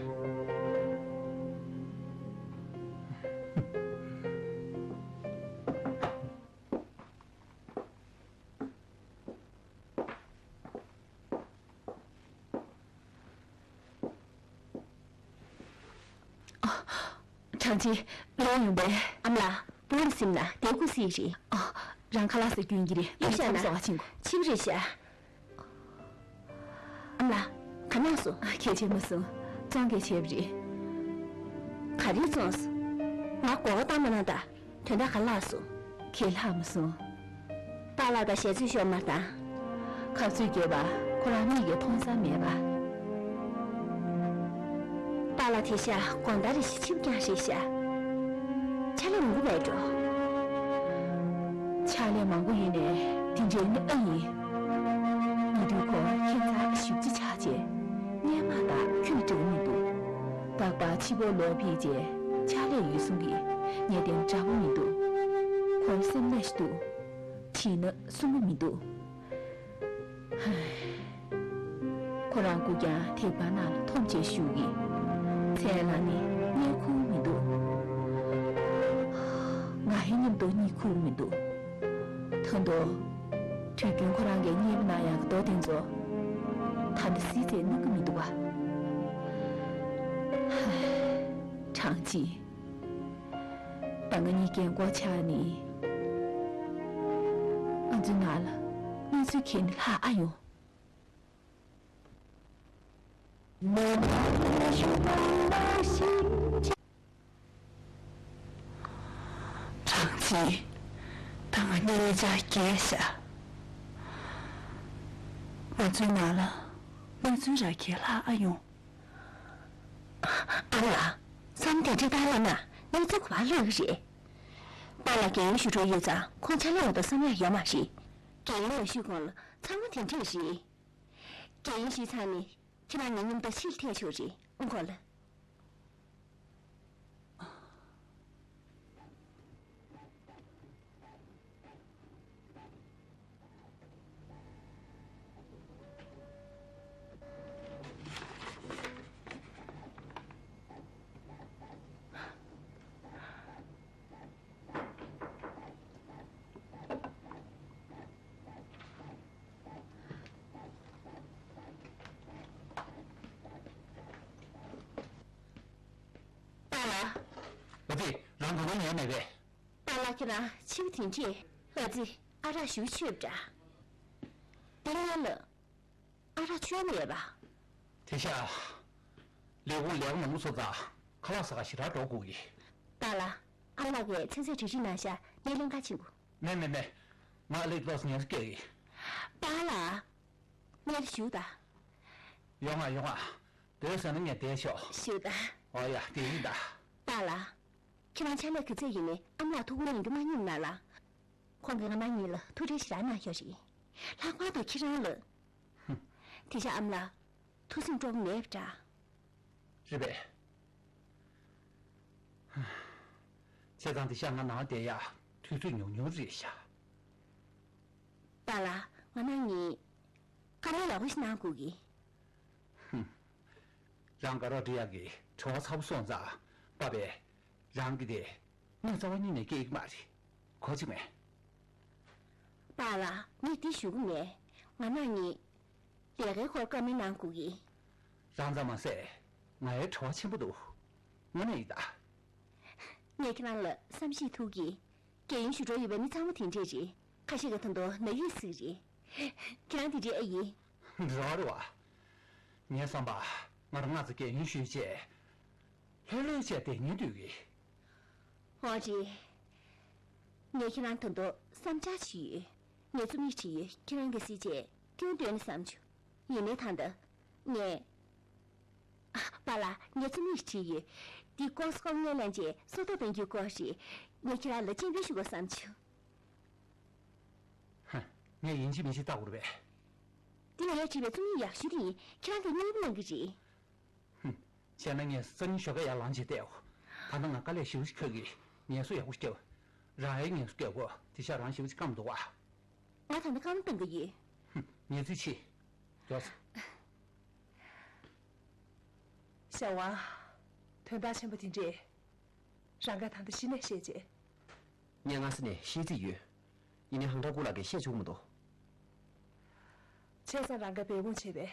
གྲངས་ཅན། ལོག་ཡོང་པས། ཨ་མ་ལགས། བུ་མོ་སེམས་ན་བདེ་སྐུ་སྲིད་རེད། ཨ། རང་ཁ་ལག་ཟ་རྒྱུ་ཡིན་གྱི་རེད། ཨ་ནི་ཡོད་ཤག་ན། ཚ་པོ་ཟ་བ་ཕྱིན་གོ། ཕྱིན་རེད་ཤག། ཨ་མ་ལགས། ག་གནང་སོང་། ཨ། གལ་ཆེ་མ་སོང་། བཙོང་གལ་ཆེ་བ་རེད། ག་རེ་བཙོངས་སོང་། ང་མགོ་སྐོར་བཏང་མ་གནང་ད། དོན་དག་ག་ལྷག་སོང་། གས་ལྷག་མ་སོང་། པཱ་ལགས་དང་ཞལ་ཚོད་ཤོར་མ་བཏང་། ཁ་རྩོད་རྒྱོབ་པ་ཁོ་རང་མིག་གིས་མཐོང་ས་མེད་པ། པཱ་ལགས་དེང་ཤག་དགོང་དག་རེ་ཞིག་འཆི་བ་རྐྱང་རེད་ཤག། ཕྱག་ལས་མང་པོ་མེད་འགྲོ། ཕྱག་ལས་མང་པོ་ཡིན་ནའི་འདི་འདྲའི་ནི་ཨ་ཡིན། ཉེ་དུས་ཁོ་ཁྱད་མཚར་ཞེ་པོ་ཅིག་ཆགས་བྱས། སྔོན་མ་དང་ཁྱོན་ནས་འདྲ་པོ་མི་འདུག། རྟག་པར་ཕྱི་པོ་ལོག་ཕེབས་བྱས་ཕྱག་ལས་ཡོད་གསུང་གི། ངས་དེ་འདྲ་པོ་མི་འདུག། ཁོར་སེམས་ནད་ཞིག་འདུག། བྱས་ན་གསུང་གི་མི་འདུག། ཧའི། ཁོ་རང་སྐུ་རྐྱང་ཐེག་པ་ནང་ལ་འཐོམས་བྱས་བཞུགས་ཀྱི། མཚན་ལ་ནི་གཉིད་ཁུག་མི་འདུག། ང་ཧའི་མཉམ་དུ་གཉིད་ཁུག་མི་འདུག། ད་དུང་། དུས་རྒྱུན་ཁོ་རང་གིས་གཉེར་པ་ནང་ཡག་རྡོ་དེ་ཚོ། ད་ནི་སྲིད་ཚེ་གནང་གི་མི་འདུག་པ། ཧའི། གྲངས་ཅན། ད་ང་གཉིས་རྒན་གོག་ཆགས་ནི། ང་ཚོའི་ནང་ལ་གནས་ཚུལ་གང་ནས་ལྷག་ཨ་ཡོང་། གྲངས་ཅན། ད་ང་གཉིས་ཆ་རྒས་ཤག། ང་ཚོའི་ནང་ལ་གནས་ཚུལ་རག་གི་ལྷག་ཨ་ཡོང་། ཨ་ལ། བསམ་དེ་འདྲ་བཏང་ཡོང་ན་གནས་ཚུལ་ག་པར་ལྷག་གི་རེད། པཱ་ལགས་རྒན་ཡོལ་ཞུ་འགྲོ་ཡོད་ཙང་ཁོང་ཕྱག་ལས་འོག་ཏུ་བསམ་ཡག་ཡོད་མ་རེད། རྒན་ཡོལ་མ་ཞུས་གོང་ལ་ཚང་མ་དེ་འདྲས་རེད། རྒན་ཡོལ་ཞུས་ཚར་ནས་ཁྱེད་རང་ངའི་མཉམ་དུ་ཕྱིར་ཐད་ཆོག་རེད། ཨང་གོ་ལ། པཱ་ལགས། ཨ་ཙི། རང་གོ་བ་ཉལ་མེད་པས། པཱ་ལགས་ཁྱེད་རང་འཆི་བ་དེ་འདྲས། ཨ་ཙི། ཨ་རག་ཞུ་ཆོད་པ་འདྲ། དེ་སྔོན་ལ་ཨ་རག་མཆོད་མེད་པ། དེ་ཤག། ལས་ཁུངས་ལས་ཀ་མང་པོ་བཟོ་ཙང་ཁ་ལག་ཟ་ག་ཞེ་དྲག་འགྲོ་དགོས་ཀྱི། པཱ་ལགས། ཨ་ལགས་ཀྱིས་ཚོད་ཚོད་བྲིས་བྲིས་གནང་ཤག། ངས་ལེན་ག་ཕྱིན་དགོས། མེད་མེད་མེད། ང་ཨ་ལགས་ལོགས་སུ་ཉལ་ས་སྐྱེལ་གི། པཱ་ལགས། གནས་ལ་བཞུགས་དང་། ཡོང་ང་ཡོང་ང་། སྡོད་ཟེར་ན་ངས་བསྡད་ཆོག། བཞུགས་དང་། ཨོ་ཡ་དེ་ཡིན་ད། པཱ་ལགས། ཁྱེད་རང་ཕྱག་ལས་ག་ཚད་ཡིན་ནའི་ཨ་མ་ལགས་ཐུགས་ཁུར་གནང་རྒྱུ་མ་བསྙེལ་གནང་ལགས། ཁོང་གིས་ང་རང་གཉིས་ལ་ཐུགས་ཁྲལ་ཞེ་དྲག་གནང་ཡོད་རེད། ལྷག་པར་དུ་ཁྱེད་རང་ལ། ཧུམ། དེ་ཤག་ཨ་མ་ལགས། ཐུགས་སེམས་སྤྲོ་པོ་མེད་པ་འདྲ། རེད་པས། བྱས་ཙང་དེ་ཤག་ང་ནང་བསྡད་ཡག་དུས་ཚོད་ཉུང་ཉུང་རེད་ཤག། པཱ་ལགས། ང་རང་གཉིས་དཀའ་ལས་ཡག་པོ་ཞིག་གནང་དགོས་ཀྱི། ཧུམ། རང་དགའ་རོགས་འདྲི་ཡག་གི་བྲེལ་བ་ཚ་པོ་སོང་ཙང་། པ་པས། རང་གི་དེ། ངས་རྩ་བ་ཉིད་ནས་སྐྱེལ་གྱི་མ་རེད། གོ་གི་མེད། པཱ་ལགས། ངས་འདི་ཞུ་གི་མེད། ང་རང་གཉིས་ལས་ཀའི་སྐོར་བཀའ་མོལ་གནང་དགོས་ཀྱི། རང་ཙམ་མ་ཟད། ང་ཡང་བྲེལ་བ་ཆེན་པོ་འདུག། དངོས་གནས་ཡིན་ད། ངས་ཁྱེད་རང་ལ་བསམ་ཤེས་ཐུབ་ཀྱི། རྒས་ཡོལ་ཞུ་འགྲོ་ཡོད་པའི་མི་ཚང་མ་དེ་འདྲས་རེད། ཁ་ཤས་ཀྱིས་ད་དུང་ནད་ཡོད་ཟེར་གྱི་རེད། ཁྱེད་རང་དེ་འདྲས་ཨེ་ཡིན། རེད་བ་རེད་བ། ངའི་བསམ་པར། ང་རང་སྔ་ཙམ་རྒས་ཡོལ་ཞུས་བྱས། ལྷོད་ལྷོད་བྱས་བསྡད་སྙིང་འདོད་ཀྱི། འོ་རེད། ངས་ཁྱེད་རང་ད་དུང་བསམ་འཆར་ཞིག་ཡོད། ངས་རྩོམ་ཡིག་བྲིས་ཡོད། ཁྱེད་རང་གིས་གཟིགས་བྱས། སྟོན་བསམ་བྱུང་། ཡིན་ནའི་ད་ལྟ་ངས། ཨ། པཱ་ལགས། ངས་རྩོམ་ཡིག་བྲིས་ཡོད། འདི་ལྐོག་ཟ་ལྐོག་རྔན་ལེན་བྱས་སྲོག་ཐོག་འབེན་རྒྱུའི་སྐོར་རེད། ངས་ཁྱེད་རང་ལ་སྤྱན་འབུལ་ཞུ་དགོས་བསམ་བྱུང་། ཧ། ངས་ཡིན་གཅིག་མིན་གཅིག་བལྟ་དགོས་རེད་པས། འདི་ངས་བྲིས་པའི་རྩོམ་ཡིག་ཡག་ཤོས་དེ་ཡིན། ཁྱེད་རང་གིས་དངོས་པོ་ལེན་གྱི་རེད། ཧུམ། བྱས་ན་ངས་སང་ཉིན་ཞོགས་ཀས་ཡར་ལངས་བྱས་བལྟས། ད་ལྟ་ང་དཀའ་ལས་ཞེ་པོ་ཅིག་ཁག་གི་རེད། ངལ་གསོ་ཡག་པོ་ཞིག་བརྒྱབ། རང་ཡང་ངལ་གསོ་བརྒྱབ་གོ། དེ་ཤག་རང་ཞེ་པོ་ཅིག་སྐམ་འདུག་བ། ང་ད་ལྟ་སྐམ་བཏང་གི་ཡོད། ཧུམ། ངལ་རྩོལ་ཆེ། མགྱོགས་སོང་། ཤ་ཝང་། དོན་དག་ཆེན་པོ་དེ་འདྲས། རང་གིས་ད་ལྟ་གཞི་ནས་ཤེས་བྱས། ངས་སྔ་ས་ནས་ཤེས་རྩིས་ཡོད། ཡིན་ནའི་ཧང་ཀྲང་ཀུའུ་ལགས་ཀྱིས་བཤད་ཆོག་གི་མི་འདུག་བྱས་ཙང་རང་གིས་འབད་འབུངས་བྱས་པས།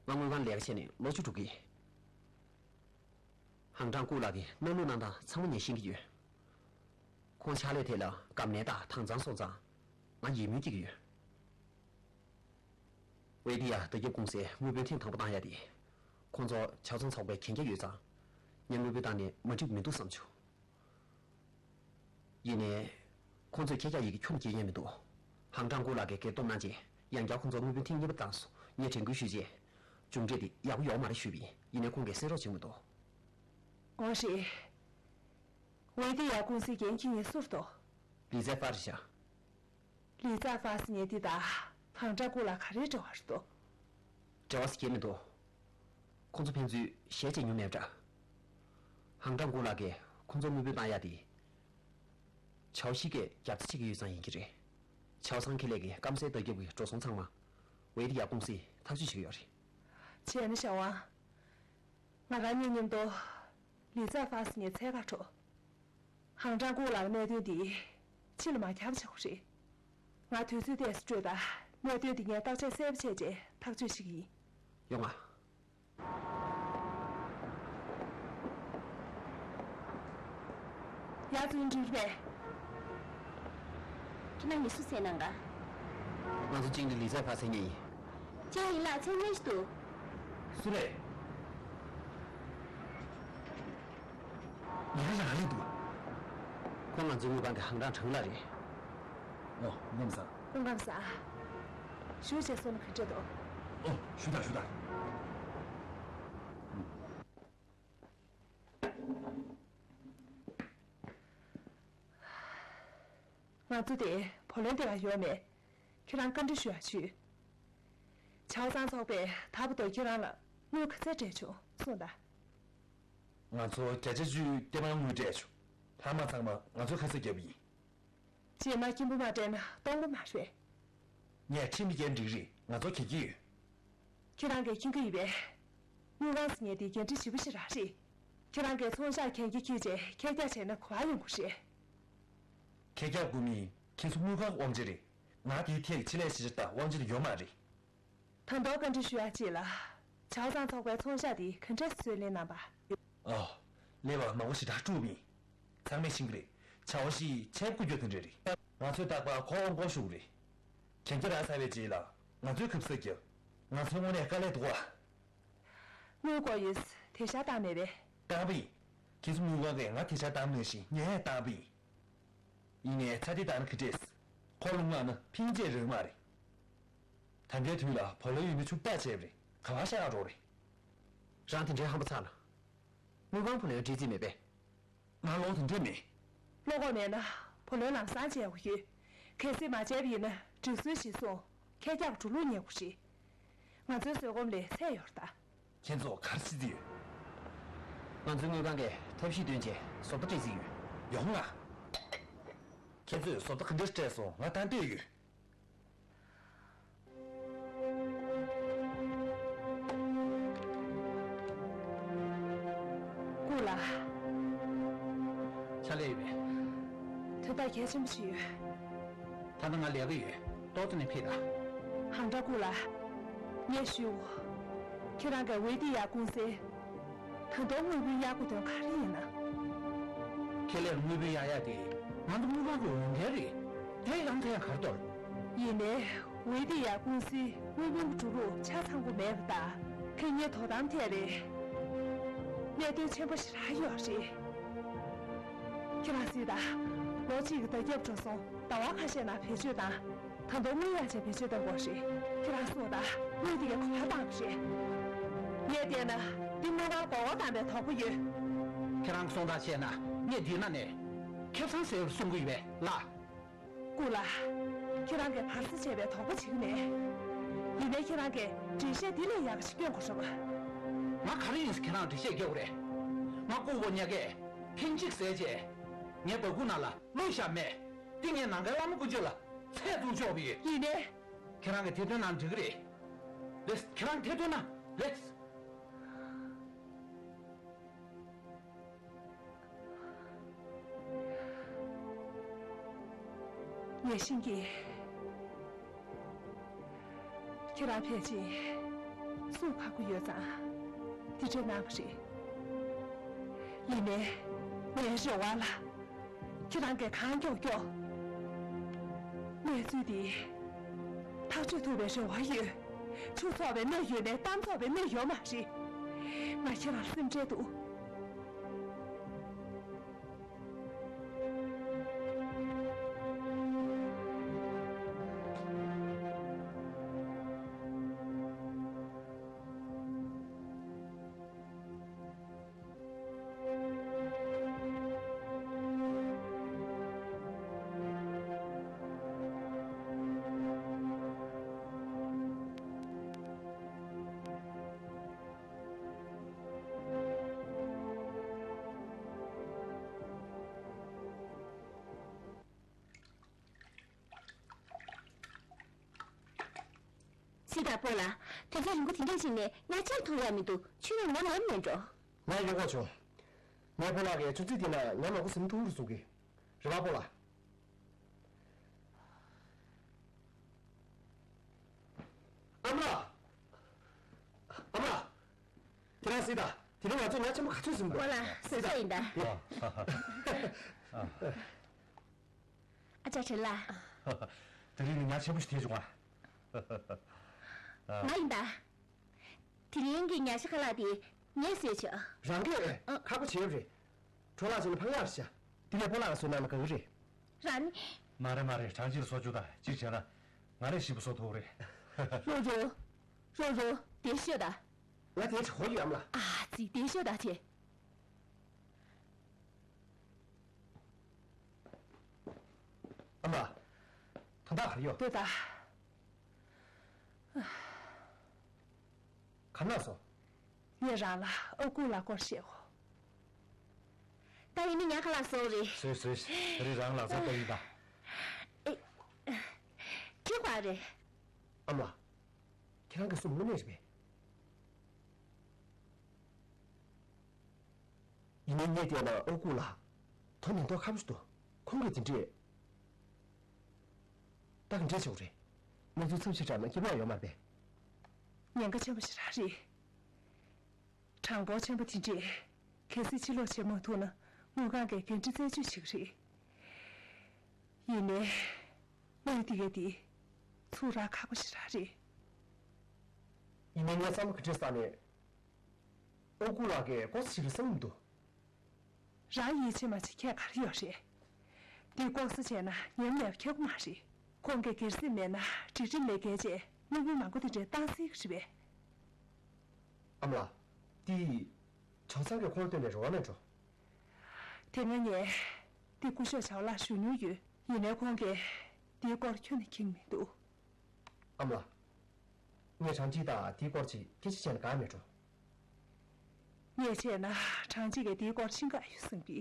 ང་དངུལ་ཁང་ལས་ཀ་བྱས་ནས་ལོ་བཅུ་དྲུག་གི། ཧང་ཀྲང་ཀུའུ་ལགས་ཀྱིས་གནང་ལུགས་གནང་སྟངས་ཚང་མ་ངས་ཤེས་ཀྱི་ཡོད། ཁོང་ཕྱག་ལས་ཐད་ལ་སྐབས་ནས་ད་དྭངས་གཙང་སོང་ཙང་ང་ཡིད་སྨོན་སྐྱེ་གི་ཡོད། ཝེ་ཏི་ཡ་བརྡ་ཁྱབ་ཀུང་སིའི་དངུལ་བུན་ཐེངས་དང་པོ་བཏང་ཡ་དེ། ཁོང་ཚོ་ཆའོ་ཚང་ཚོགས་པའི་གན་རྒྱ་ཡོད་ཙང་། ངས་དངུལ་བུན་བཏང་ནས་མ་འགྲིག་མི་འདུག་བསམ་བྱུང་། ཡིན་ནའི། ཁོང་ཚོས་ཁྱེད་ཅག་ཡི་གེ་ཁྱོན་བརྒྱབ་ཡས་མི་འདུག་ཧང་ཀྲང་ཀུའུ་ལགས་ཀྱིས་སྒེར་སྡོམ་གནང་རྗེས་ཡང་བསྐྱར་ཁོང་ཚོ་དངུལ་བུན་ཐེངས་གཉིས་པ་བཏང་སོང་། ངས་དྲན་སྐུལ་ཞུས་རྗེས། མཇུག་འབྲས་དེ་ཡག་པོ་ཡོད་མ་རེད་ཞུས་པ་ཡིན། ཡིན་ནའི་ཁོང་གིས་གསན་རོགས་བྱེད་མི་འདུག་འོ་རེད། ཝེ་ཏི་ཡ་ཀུང་སིའི་འགན་འཁྱེར་མཁན་སུ་རེད་དོ། ལི་ཙེ་ཧྥ་རེད་ཤག་ལི་ཙེ་ཧྥ་ཟེར་མཁན་དེ་དང་ཧང་ཀྲང་ཀུའུ་ལགས་ག་རེའི་འབྲེལ་བ་རེད་དོ། འབྲེལ་བ་ཟེར་མཁན་མི་འདུག་ཁོང་ཚོ་ཕན་ཚུན་ཞལ་མཇལ་མྱོང་མེད་པ་འདྲ། ཧང་ཀྲང་ཀུའུ་ལགས་ཀྱིས་ཁོང་ཚོར་དངུལ་བུན་བཏང་ཡ་དེ། ཆའོ་ཞི་ཀས་རྒྱབ་རྩ་བྱེད་ཀྱི་ཡོད་ཙང་ཡིན་གྱི་རེད། ཆའོ་ཚང་ཁེ་ལས་ཀྱི་སྐམ་སའི་བརྡ་ཁྱབ་ཀྱི་འགྲོ་སོང་ཚང་མ། ཝེ་ཏི་ཡ་ཀུང་སིས་ཐག་གཅོད་བྱེད་ཀྱི་ཡོད་རེད། བྱས་ན་ཤ་ཝང་། ང་རང་གཉིས་མཉམ་དུ། ལི་ཙེ་ཧྥ་ཟེར་མཁན་འཚོལ་ག་འགྲོ། ཧང་ཀྲང་ཀུའུ་ལགས་གནད་དོན་འདི་ཕྱི་ལ་མ་ཁྱབ་པ་བྱེད་དགོས་རེད། ང་དུས་ཚོད་ཏོག་ཙམ་སྤྲོད་དང་། གནད་དོན་འདི་ངས་བརྟག་དཔྱད་གསལ་པོ་བྱས་རྗེས་ཐག་གཅོད་བྱེད་ཀྱི་ཡིན། ཡོང་ང་། ཡར་ཚུར་འགྲིམ་པས། ཁྱེད་རང་གཉིས་སུ་བསད་གནང་ག་ང་ཚོ་ཅིང་གི་ལི་ཙེ་ཧྥ་ཟེར་མཁན་ཡིན། ཅང་ཡིན་ལགས་མཚན་སྙན་ཞིག་འདུག་སུ་རེད། ཡང་རང་རེད་འདུག་ཁོང་ང་ཚོའི་དངུལ་ཁང་གི་ཧང་ཀྲང་ཁྲང་ལགས་རེད། ཨོ། སྐུ་ཁམས་བཟང་། སྐུ་ཁམས་བཟང་། ཞུ་བྱས་སོང་ན་ག་འདྲ་འདུག་ཨོ། ཞུ་དང་ཞུ་དང་། ང་ཚོ་དེ་བུ་ལོན་སྟེར་ག་ཡོང་མེད། ཁྱེད་རང་བཀའ་འདྲི་ཞུ་ཡག་ཞུས། ཆའོ་ཚང་ཚོགས་པས་ད་བར་དུ་ཁྱེད་རང་ལ་དངུལ་ག་ཚད་སྤྲད་བྱུང་གསུངས་དང་། ང་ཚོ་བརྒྱ་ཆ་བཅུ་སྟེང་མར་དངུལ་སྤྲད་བྱུང་། ལྷག་མ་ཚང་མ་ང་ཚོས་ཁ་གསབ་བརྒྱབ་པ་ཡིན། རྗེས་མ་སྐྱིན་པ་མ་སྤྲད་ན་གཏོང་གི་མ་རེད། ངས་ཁྲིམས་འགལ་འགྲིག་རེད། ང་ཚོ་གན་རྒྱ་ཡོད། ཁྱེད་རང་གིས་མཁྱེན་གྱི་ཡོད་པས། དངུལ་ཁང་ཟེར་མཁན་དེ་འགན་འཁྲི་ཞེ་པོ་ཞིག་རག་རེད། ཁྱེད་རང་གིས་ཚོང་ཤག་གན་རྒྱ་འཁྱེར་རྗེས་ཁྱེད་རྒྱ་བྱས་ན་ག་པར་ཡོང་དགོས་རེད། ཁེར་རྒྱག་དགོས་མིན་ཁྱེད་ཚོ་དངུལ་ཁང་དབང་ཆ་རེད། ང་དེའི་ཐད་ཀྱི་ཆེད་ལས་ཞིབ་ཕྲ་དང་དབང་ཆ་དེ་ཡོད་མ་རེད། ད་དུང་བཀའ་འདྲི་ཞུ་ཡག་ཅིག་ལ། ཆའོ་ཚང་ཚོགས་པའི་ཚོང་ཤག་དེ་ག་འདྲས་སུ་ལེན་གནང་པ། ཨོ། ལས་པ་མང་པོ་ཞེ་དྲག་དཀྲུགས་པ་ཡིན། ཚང་མས་ཤེས་ཀྱི་རེད། ཆའོ་ཞི་ཆེ་བཀུར་རྒྱུ་དེ་འདྲ་རེད། ང་ཚོས་རྟག་པར་ཁོ་དབང་སྐོར་ཞུ་གི་རེད། གན་རྒྱ་རག་ཚར་བའི་རྗེས་ལ་ང་ཚོས་གབ་གསབ་རྒྱབ། ང་ཚོའི་དངོས་གནས་དཀའ་ལས་འདུག་ག་དངུལ་དགོས་ཡོད། དེ་ཤར་བཏང་མེད་པས། བཏང་པ་ཡིན། ཁྱེད་ཚོ་དངུལ་ཁང་གིས་ང་དེ་ཤར་བཏང་ནང་བཞིན་ངས་ཡང་བཏང་པ་ཡིན། ཡིན་ནའི་ཚ་འདི་བཏང་ན་ག་འདྲས། ཁོ་རླུང་ལངས་ན་ཕིང་རྗེས་རེད་མ་རེད། ད་ལྟའི་དུས་ལ་བུ་ལོན་ཡོད་ན་ཕྱུག་བདག་བྱས་པ་རེད། ག་པར་ཤར་འགྲོ་རེད། རང་དེ་འདྲའི་ཧམ་པ་ཚ་ན། དངུལ་ཁང་བུ་ལོན་སྤྲད་རྩིས་མེད་པས། ང་བློ་དེ་འདྲས་མེད། བློ་ཁོག་མེད་ན་བུ་ལོན་ལམ་སང་འཇལ་དགོས་ཡོད། གལ་སྲིད་མ་འཇལ་བ་ཡིན་ན་སྒྲིག་སྲོལ་གཞིར་བཟུང་ཁེར་རྒྱག་འགྲོ་ལུགས་རྙེད་དགོས་རེད། ང་ཚོའི་བཟོད་སྒོམ་ལས་ཚད་ཡོད་རེད་ད། ཁྱེད་ཚོ་ག་རེ་བྱེད་རྩིས་ཡོད། ང་ཚོའི་དངུལ་ཁང་གིས་ཐབས་ཤེས་བཏོན་བྱས་བཟོ་ལྟ་སྤྲད་རྩིས་ཡོད། ཡོང་ང་། ཁྱེད་ཚོས་བཟོ་ལྟ་ག་འདྲ་སྤྲད་སོང་ང་ལྟ་འདོད་ཡོད། ཀུ་ལགས། ཕྱག་ལས་ཡོད་པས། དོན་དག་གལ་ཆེན་པོ་ཞིག་ཡོད། ད་ལྟ་ང་ལས་ཀ་ཡོད། ཏོག་ཙམ་ནས་ཕེབས་དང་། ཧང་ཀྲང་ཀུ་ལགས། ངས་ཞུ། ཁྱེད་རང་གིས་ཝེ་ཏི་ཡ་ཀུང་སི། ད་དུང་དངུལ་བུན་གཡར་དགོས་དོན་ག་རེ་ཡིན་ན། ཁེ་ལས་ལ་དངུལ་བུན་གཡར་ཡག་དེ་ང་ཚོ་དངུལ་ཁང་གི་འོས་འགན་རེད། དེ་ཡང་དེ་ཡང་ག་རེ་འདོར། ཡིན་ནའི་ཝེ་ཏི་ཡ་ཀུང་སིའི་དངུལ་བུན་གྱི་འགྲོ་ལུགས་ཆ་ཚང་པོ་མེད་པ་དང་། ཁེ་གཉེར་དོ་དམ་ཐད་རེད། གནད་དོན་ཆེན་པོ་ཞེ་དྲག་ཡོད་རེད། ཁྱེད་རང་གཟིགས་དང་། ལོ་གཅིག་གི་བརྡ་ཁྱབ་འགྲོ་སོང་ཟླ་བ་ཁ་ཤས་ནང་བེད་སྤྱོད་བཏང་། ད་དུང་དངུལ་གཡར་བྱས་བེད་སྤྱོད་གཏོང་དགོས་རེད། ཁྱེད་རང་གསུངས་དང་། དངུལ་དེ་གའི་གོ་བར་བཏང་བ་རེད། ངས་བལྟས་ན་འདི་དངུལ་ཁང་སྒོར་སྒོར་བཏང་པའི་དོགས་པ་ཡོད། ཁྱེད་རང་གསུངས་དང་བྱས་ན་ངས་འདི་ན་ནས་ཁེ་བཟང་ཟེར་བ་གསུང་གི་ཡོད་པས་ལགས། སྐུ་ལ། ཁྱེད་རང་གིས་བར་སེ་བྱས་པའི་དོགས་པ་བྱེད་ཀྱི་མེད། ཡིན་ནའི་ཁྱེད་རང་གིས་འགྲེལ་བཤད་འདི་ལས་ཡག་ག་ཞིག་སྐྱོན་དགོས་རེད་པ། ང་ག་རེ་ཡིན་ཟེར་ཁྱེད་རང་འགྲེལ་བཤད་རྒྱག་དགོས་རེད། ང་སྐུ་བོ་ཉག་གས་ཐེངས་གཅིག་ཟས་བྱས། ངའི་སྦ་ཁུག་ནང་ལ་བླུགས་བཞག་མེད། འདི་ངས་ནམ་མཁའི་བླ་མ་དཀོན་མཆོག་ལ་ཚད་འཛུགས་ཆོག་པ་ཡིན། ཡིན་ནའི། ཁྱེད་རང་གིས་དེ་འདོན་ན་འགྲིག་གི་རེད། ལེགས། ཁྱེད་རང་དེ་འདོན་ན་ལེགས། ངས་ཤེས་ཀྱི། ཁྱེད་རང་ཕལ་ཆེར་སུ་ཁག་པོ་ཡོད་ཙང་དེ་འདྲ་གནང་བ་རེད། ཡིན་ནའི་ངའི་རེ་བ་ལ། ཁྱེད་རང་གིས་གང་མགྱོགས་མགྱོགས། གནས་ཚུལ་འདི་ཐག་གཅོད་ཐུབ་པའི་རེ་བ་ཡོད། ཆུ་ཚོགས་པའི་སྣེ་ཡོད་ནའི་གཏམ་ཚོགས་པའི་སྣེ་ཡོད་མ་རེད། ང་ཁྱེད་རང་སེམས་ཁྲལ་འདུག། སི་ཏཱ་སྤོ་ལགས། དུས་ཚོད་རིང་པོ་དེ་འདྲ་ཞིག་ནས་ཉ་ཆེར་མཐོང་ཡ་མི་འདུག། ཁྱོད་རང་ང་ལ་ཨེ་མེད་འགྲོ། ང་ཡོད་གོ་ཆོ། ངའི་སྤོ་ལགས་ཀྱིས་ཆུ་ཚོད་འདི་ན་ཉ་མང་པོ་ཟིན་ཐུབ་རེད་གསུང་གི། རེད་པ་སྤོ་ལགས། ཨ་མ་ལགས། ཨ་མ་ལགས། ཁྱེད་རང་གཟིགས་དང་། དེ་རིང་ང་ཚོས་ཉ་ཆེན་པོ་ག་ཚོད་ཟིན་པ། སྤོ་ལགས་བཟོད་ས་ཡིན་ད། ཨ་ཅག་བྲེལ་ལ། དེ་རིང་ནི་ཉ་ཆེན་པོ་ཞིག་དེད་བྱུང་ང་། ང་ཡིན་ད། དེ་རིང་གི་ཉ་ཤ་ཁ་ལག་དེ་ངས་བཟོས་བྱུང་། རང་གིས་ཨ། ཁག་པོ་བྱས་པ་རེད། གྲོ་ལགས་ཀྱིས་ནི་ཕངས་ཡག་རེད་ཤག། དེ་ནས་སྤོ་ལགས་ལ་བཟོས་གནང་ན་དགའ་གི་རེད། རང་ནི། མ་རེད་མ་རེད། གྲང་ཅིག་ལ་བཟོ་བཅུག་དང་། གཅིག་བྱས་ན་ང་རས་ཞིམ་པོ་བཟོ་ཐུབ་རེད། རོ་རོ། རོ་རོ། དེ་ཤོད་དང་། ང་དེ་དྲི་བ་ཡོད་ཨ་མ་ལགས། ཨ་ཙི། དེ་ཤོད་དང་བྱས། ཨ་མ། དོན་དག་ག་རེ་ཡོད། ལྟོས་དང་། ག་ན་སོང་། ངས་རང་ལ་ཨ་ཁུ་ལགས་སྐོར་བཤད་གོ། ད་ཡིན་ནི་ཉ་ཁ་ལག་བཟོ་རེད། བཟོས་བཟོས། དེ་རིང་རང་ལག་ཚ་ལྟ་ཡིན་ད། ཨེ། ཁྱི་ཁ་རེད། ཨ་མ། ཁྱེད་རང་གི་སེམས་དངོས་གནས་རེད་པས། ཡིན་ནའི་ངས་བལྟས་ན་ཨོ་ཀུ་ལགས། དོ་ནན་ཏོག་ཁ་པོ་ཞིག་འདུག། ཁོང་གིས་དེ་འདྲས། ད་ག་འདྲས་བྱེད་དགོས་རེད། གནས་ཚུལ་ཚབས་ཆེ་དྲགས་ན་སྐྱིད་པོ་ཡོད་མ་རེད་པས། ཉེན་ཁ་ཆེན་པོ་ཞེ་དྲག་རེད། གྲངས་འབོར་ཆེན་པོ་དེ་འདྲས་གལ་སྲིད་ཕྱིར་སློག་བྱེད་མ་ཐུབ་ན་དངུལ་ཁང་གིས་འགན་འཁྲི་རྩད་གཅོད་བྱེད་ཀྱི་རེད། ཡིན་ནའི། དངུལ་དེ་གའི་དེ་ཚུར་རག་ཁག་པོ་ཞེ་དྲག་རེད། ཡིན་ནའི་ངས་བསམ་བློ་ག་འདྲས་བཏང་ནས། ཨོ་ཀུ་ལགས་ཀྱིས་ལྐོག་ཟ་བྱེད་ཀྱི་བསམ་གྱི་མི་འདུག། རང་ཡིད་ཆེས་མ་བྱེད་ཁྱད་ག་རེ་ཡོད་རེད། འདི་ལྐོག་ཟ་བྱས་ན་ཉམས་ལེན་ཁྱབ་ཀྱི་མ་རེད། ཁོང་གིས་སྒེར་སེམས་མེད་ན་སྒྲིག་ཁྲིམས་ལས་འགལ་བྱས་དངུལ་འབོར་མང་པོ་དེ་འདྲས་བཏང་སྲིད་ཀྱི་རེད་པས། ཨ་མ་ལགས། འདི། གྲོང་ཚང་གིས་ཁོང་ལ་བཏོན་པའི་རེ་བ་མེད་འགྲོ། དེ་སྔ་ངས་འདི་སྐུ་ཞབས་བྱ་བ་ལ་ཞུ་མྱོང་ཡོད། ཡིན་ནའི་ཁོང་གིས་འདིའི་སྐོར་ཁྱོན་ནས་མཁྱེན་གྱི་མི་འདུག། ཨ་མ་ལགས། ངས་གྲངས་གཅིག་དང་དེའི་སྐོར་ཅིག་སྐད་ཆ་བྱས་ན་དགའ་མེད་འགྲོ། ངས་བྱས་ན་གྲངས་གཅིག་གིས་དེའི་སྐོར་ཤེས་ཀྱི་ཨ་ཡོད་བསམ་གི།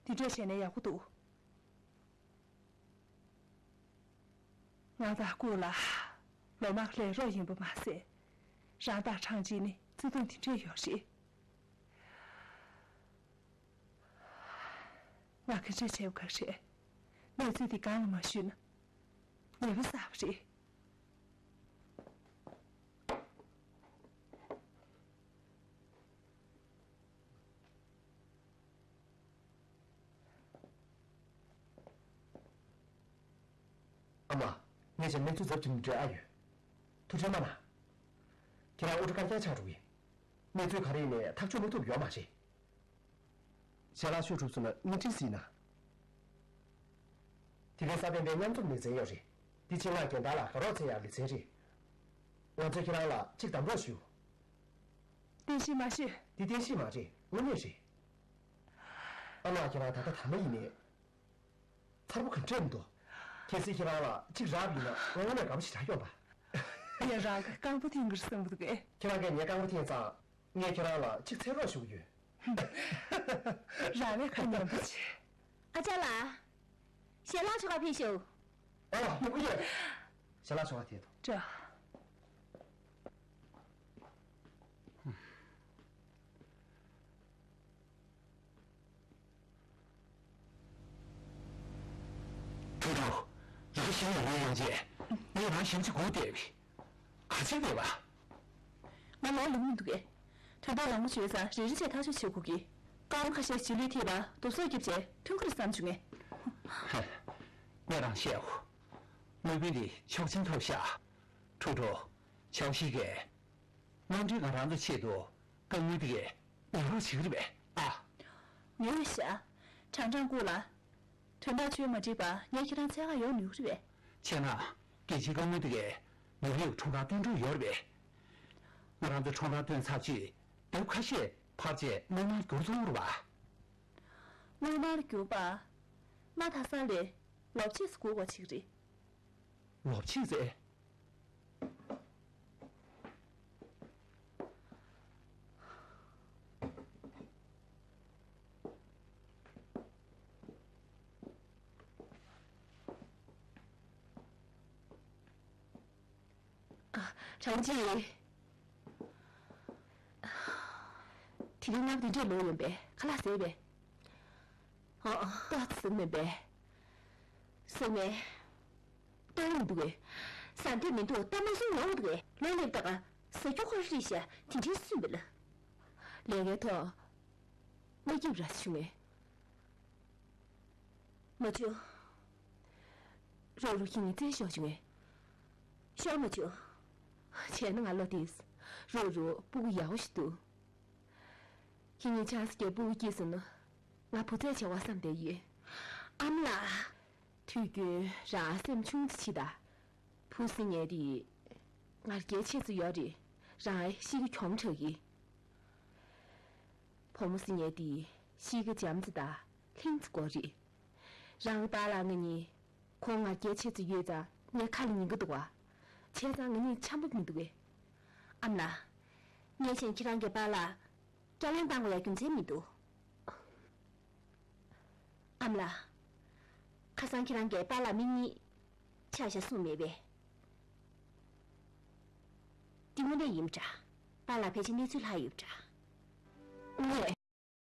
དེ་འདྲས་བྱས་ན་ཡག་པོ་འདུག། ང་དང་ཀུ་ལགས་ལོ་མང་ལས་རོགས་ཡིན་པ་མ་ཟད། རང་དང་གྲངས་གཅིག་ནི་བརྩེ་དུང་དེ་འདྲས་ཡོད་རེད། ང་ག་འདྲས་བྱས་པ་ག་རེད། གནས་ཚུལ་འདི་སྒང་ལ་མ་ཞུས་ན་ཉེས་པ་བསགས་པ་རེད། ཨ་མ། ངས་ཀྱང་གནས་ཚུལ་ཟབ་ཅིག་འདྲི་ཨ་ཡོད། ཐུགས་ཁྲལ་མ་གནང་། ཁྱེད་རང་དབུ་སྐྲ་དཀར་རྐྱང་ཆགས་འགྲོ་གི། གནས་ཚུལ་ག་རེ་ཡིན་ནའི་ཐག་གཅོད་མ་ཐུབ་ཡོད་མ་རེད། ཞལ་ལག་མཆོད་གྲུབ་སོང་ན་བརྙན་འཕྲིན་གཟིགས་ན། དེ་གའི་གསར་སྤེལ་པའི་མཉམ་འཛོམས་ལེ་ཚན་ཡོད་རེད། འདི་ཆེད་མངགས་རྒན་བདག་ལ་དགའ་རོགས་འཚོལ་ཡག་ལེ་ཚན་རེད། ང་ཚོས་ཁྱེད་རང་ལ་གཅིག་གདམ་རོགས་ཞུ། བསྟན་བཤིག་མ་བཤད། འདི་བསྟན་བཤིག་མ་རེད། དངོས་གནས་རེད། ཨ་མ་ཁྱེད་རང་ད་ལྟ་དར་མ་ཡིན་ནས། མཚར་པོ་ག་འདྲས་མི་འདུག་གལ་སྲིད་ཁྱེད་རང་ལ་གཅིག་རག་པ་ཡིན་ན་ང་དངོས་གནས་དགའ་པོ་ཞེ་དྲག་ཡོང་པ། ངས་རང་གི་རྐང་པ་འཐེན་གྱི་རེད་བསམ་གྱི་འདུག་གས། ཁྱེད་རང་གིས་ངའི་རྐང་པ་འཐེན་ཙང་། ངས་ཁྱེད་རང་ལ་གཅིག་འཚོལ་རོགས་ཞུ་གི་ཡོད། རང་ལས་ཁ་ཉན་པོ་བྱེད། ཨ་ཅག་ལགས། ཞལ་ལག་མཆོད་ག་ཕེབས་ཤོག་ཨ་ལགས། ཡོང་གི་ཡོད། ཞལ་ལག་མཆོད་ག་དེ་དང་། ཀྲ། ཁྲུང་ཁྲུང་། ཡག་ཤོས་ཡོང་ཡོང་རྗེས་ངས་རང་ཞིམ་ཅིག་སྒུག་བསྡད་པས། ག་ཚོད་བསྡད་པ། ང་ལོག་ལེན་མི་འདུག་གས། དོན་དག་མང་པོ་བྱུང་ཙང་རེ་རེ་བྱས་ཐག་གཅོད་བྱེད་དགོས་ཀྱི། སྐར་མ་ཁ་ཤས་རྗེས་ལུས་ཐེབས་པ་རྡོ་སོལ་རྒྱབ་བྱས་ཐོན་གྱི་རེད་བསམ་བྱུང་ངས། ཧ། ངས་རང་བཤད་འོ། དངུལ་བུན་འདི་ཆོག་མཆན་ཐོབ་ཤག་ཁྲུང་ཁྲུང་། ཆའོ་ཤི་གིས། དངོས་འབྲེལ་ང་རང་ཚོའི་ཆེད་དུ་དཀའ་ངལ་འདི་གས་ཉོ་རོགས་བྱེད་ཀྱི་རེད་པས་ཨ། ཉོས་ཤག་ཀྲང་ཀྲང་ཀུའུ་ལགས། དོན་དག་ཁྱོན་མ་འགྲིག་པ་ངས་ཁྱེད་རང་འཚོལ་ག་ཡོང་མི་དགོས་རེད་པས། བྱས་ན་རྒྱལ་སྤྱིའི་དཀའ་ངལ་འདི་གས་ཉོ་ཡག་ཁྲོམ་ཁ་བཏོན་འགྲོ་ཡོད་རེད་པས། ང་རང་ཚོའི་ཁྲོམ་ཁ་བཏོན་ཚར་རྗེས་ལྡེབས་ཁ་ཤས་ཕར་བཅད་དངུལ་སྣར་བསྒྱུར་ཚུགས་རེད་པ། དངུལ་སྣར་བསྒྱུར་པ། མ་མཐའ་ས་ལས་ལོ་ཕྱེད་ཙམ་འགོར་བ་ཅིག་རེད། ལོ་ཕྱེད་ཙམ། ཨ། རང་ཅི། དེ་རིང་ང་འདི་འདྲས་ལོག་ཡོང་པས་ཁ་ལག་ཟས་པས། ཨ། ཏོག་ཙམ་མིན་པས། སོང་ངས། ལྟོས་མི་འདུག་གས། ཟ་འདོད་མི་འདུག་ལྟ་མ་སོང་ཡོང་མི་འདུག་གས། ལོ་སླེབས་ད་ག་ཟ་རྒྱུ་ཁོ་རེ་ཤ་དེ་འདྲའི་སུས་མི་ལ། ལས་ཀའི་ཐོག་མ་སྐྱིད་ར་བྱུང་ངས། མ་བྱུང་། རོགས་རུ་ཁྱེད་ཉིད་རྩེད་ཤོག་བྱུང་ངས། ཤོག་མ་བྱུང་། བྱས་ན་ང་ལོ་དེས། རོགས་རུ་སྤུ་གུ་ཡག་པོ་ཞིག་འདུག་ཁྱེད་ཉིད་ཆང་ས་རྒྱལ་སྤུ་གུ་སྐྱེས་སོང་ན། ང་བུ་ཚ་བྱ་བ་བསམ་བསྡད་ཡོད། ཨ་མ་ལགས། དུས་རྒྱུན་རང་སེམས་ཆུང་ཙམ་བྱེད་ད། བུ་ཟེར་མཁན་དེ། ང་རྒྱལ་ཆེ་ཙམ་ཡོད་རེད། རང་གཤིས་ཀ་གྱོང་དྲགས་ཀྱི། བུ་མོ་ཟེར་མཁན་དེ་གཤིས་ཀ་འཇམ་ཙམ་དང་ལྷིང་ཙམ་དགོས་རེད། རང་གི་པཱ་ལགས་ང་གཉིས། ཁོང་ང་རྒྱལ་ཆེ་ཙམ་ཡོད་ཙང་ངའི་ཁ་ལ་ཉན་གྱི་འདུག་བ། བྱས་ཙང་ང་གཉིས་འཆམ་པོ་མི་འདུག་གས། ཨ་མ་ལགས། ངས་བྱས་ན་ཁྱེད་རང་གི་པཱ་ལགས། སྐྱོ་གླེང་བཏང་དགོས་ཡ་རྒྱུ་མཚན་མི་འདུག་ཨ་མ་ལགས། ཁ་སང་ཁྱེད་རང་གིས་པཱ་ལགས་མི་གཉིས་ཆགས་བཞག་གསུངས་མེད་པས། འདི་དངོས་གནས་ཡིན་པ་འདྲ། པཱ་ལགས་ཕལ་ཆེར་གནས་ཚུལ་ལྷག་ཡོད་པ་འདྲ། ངས།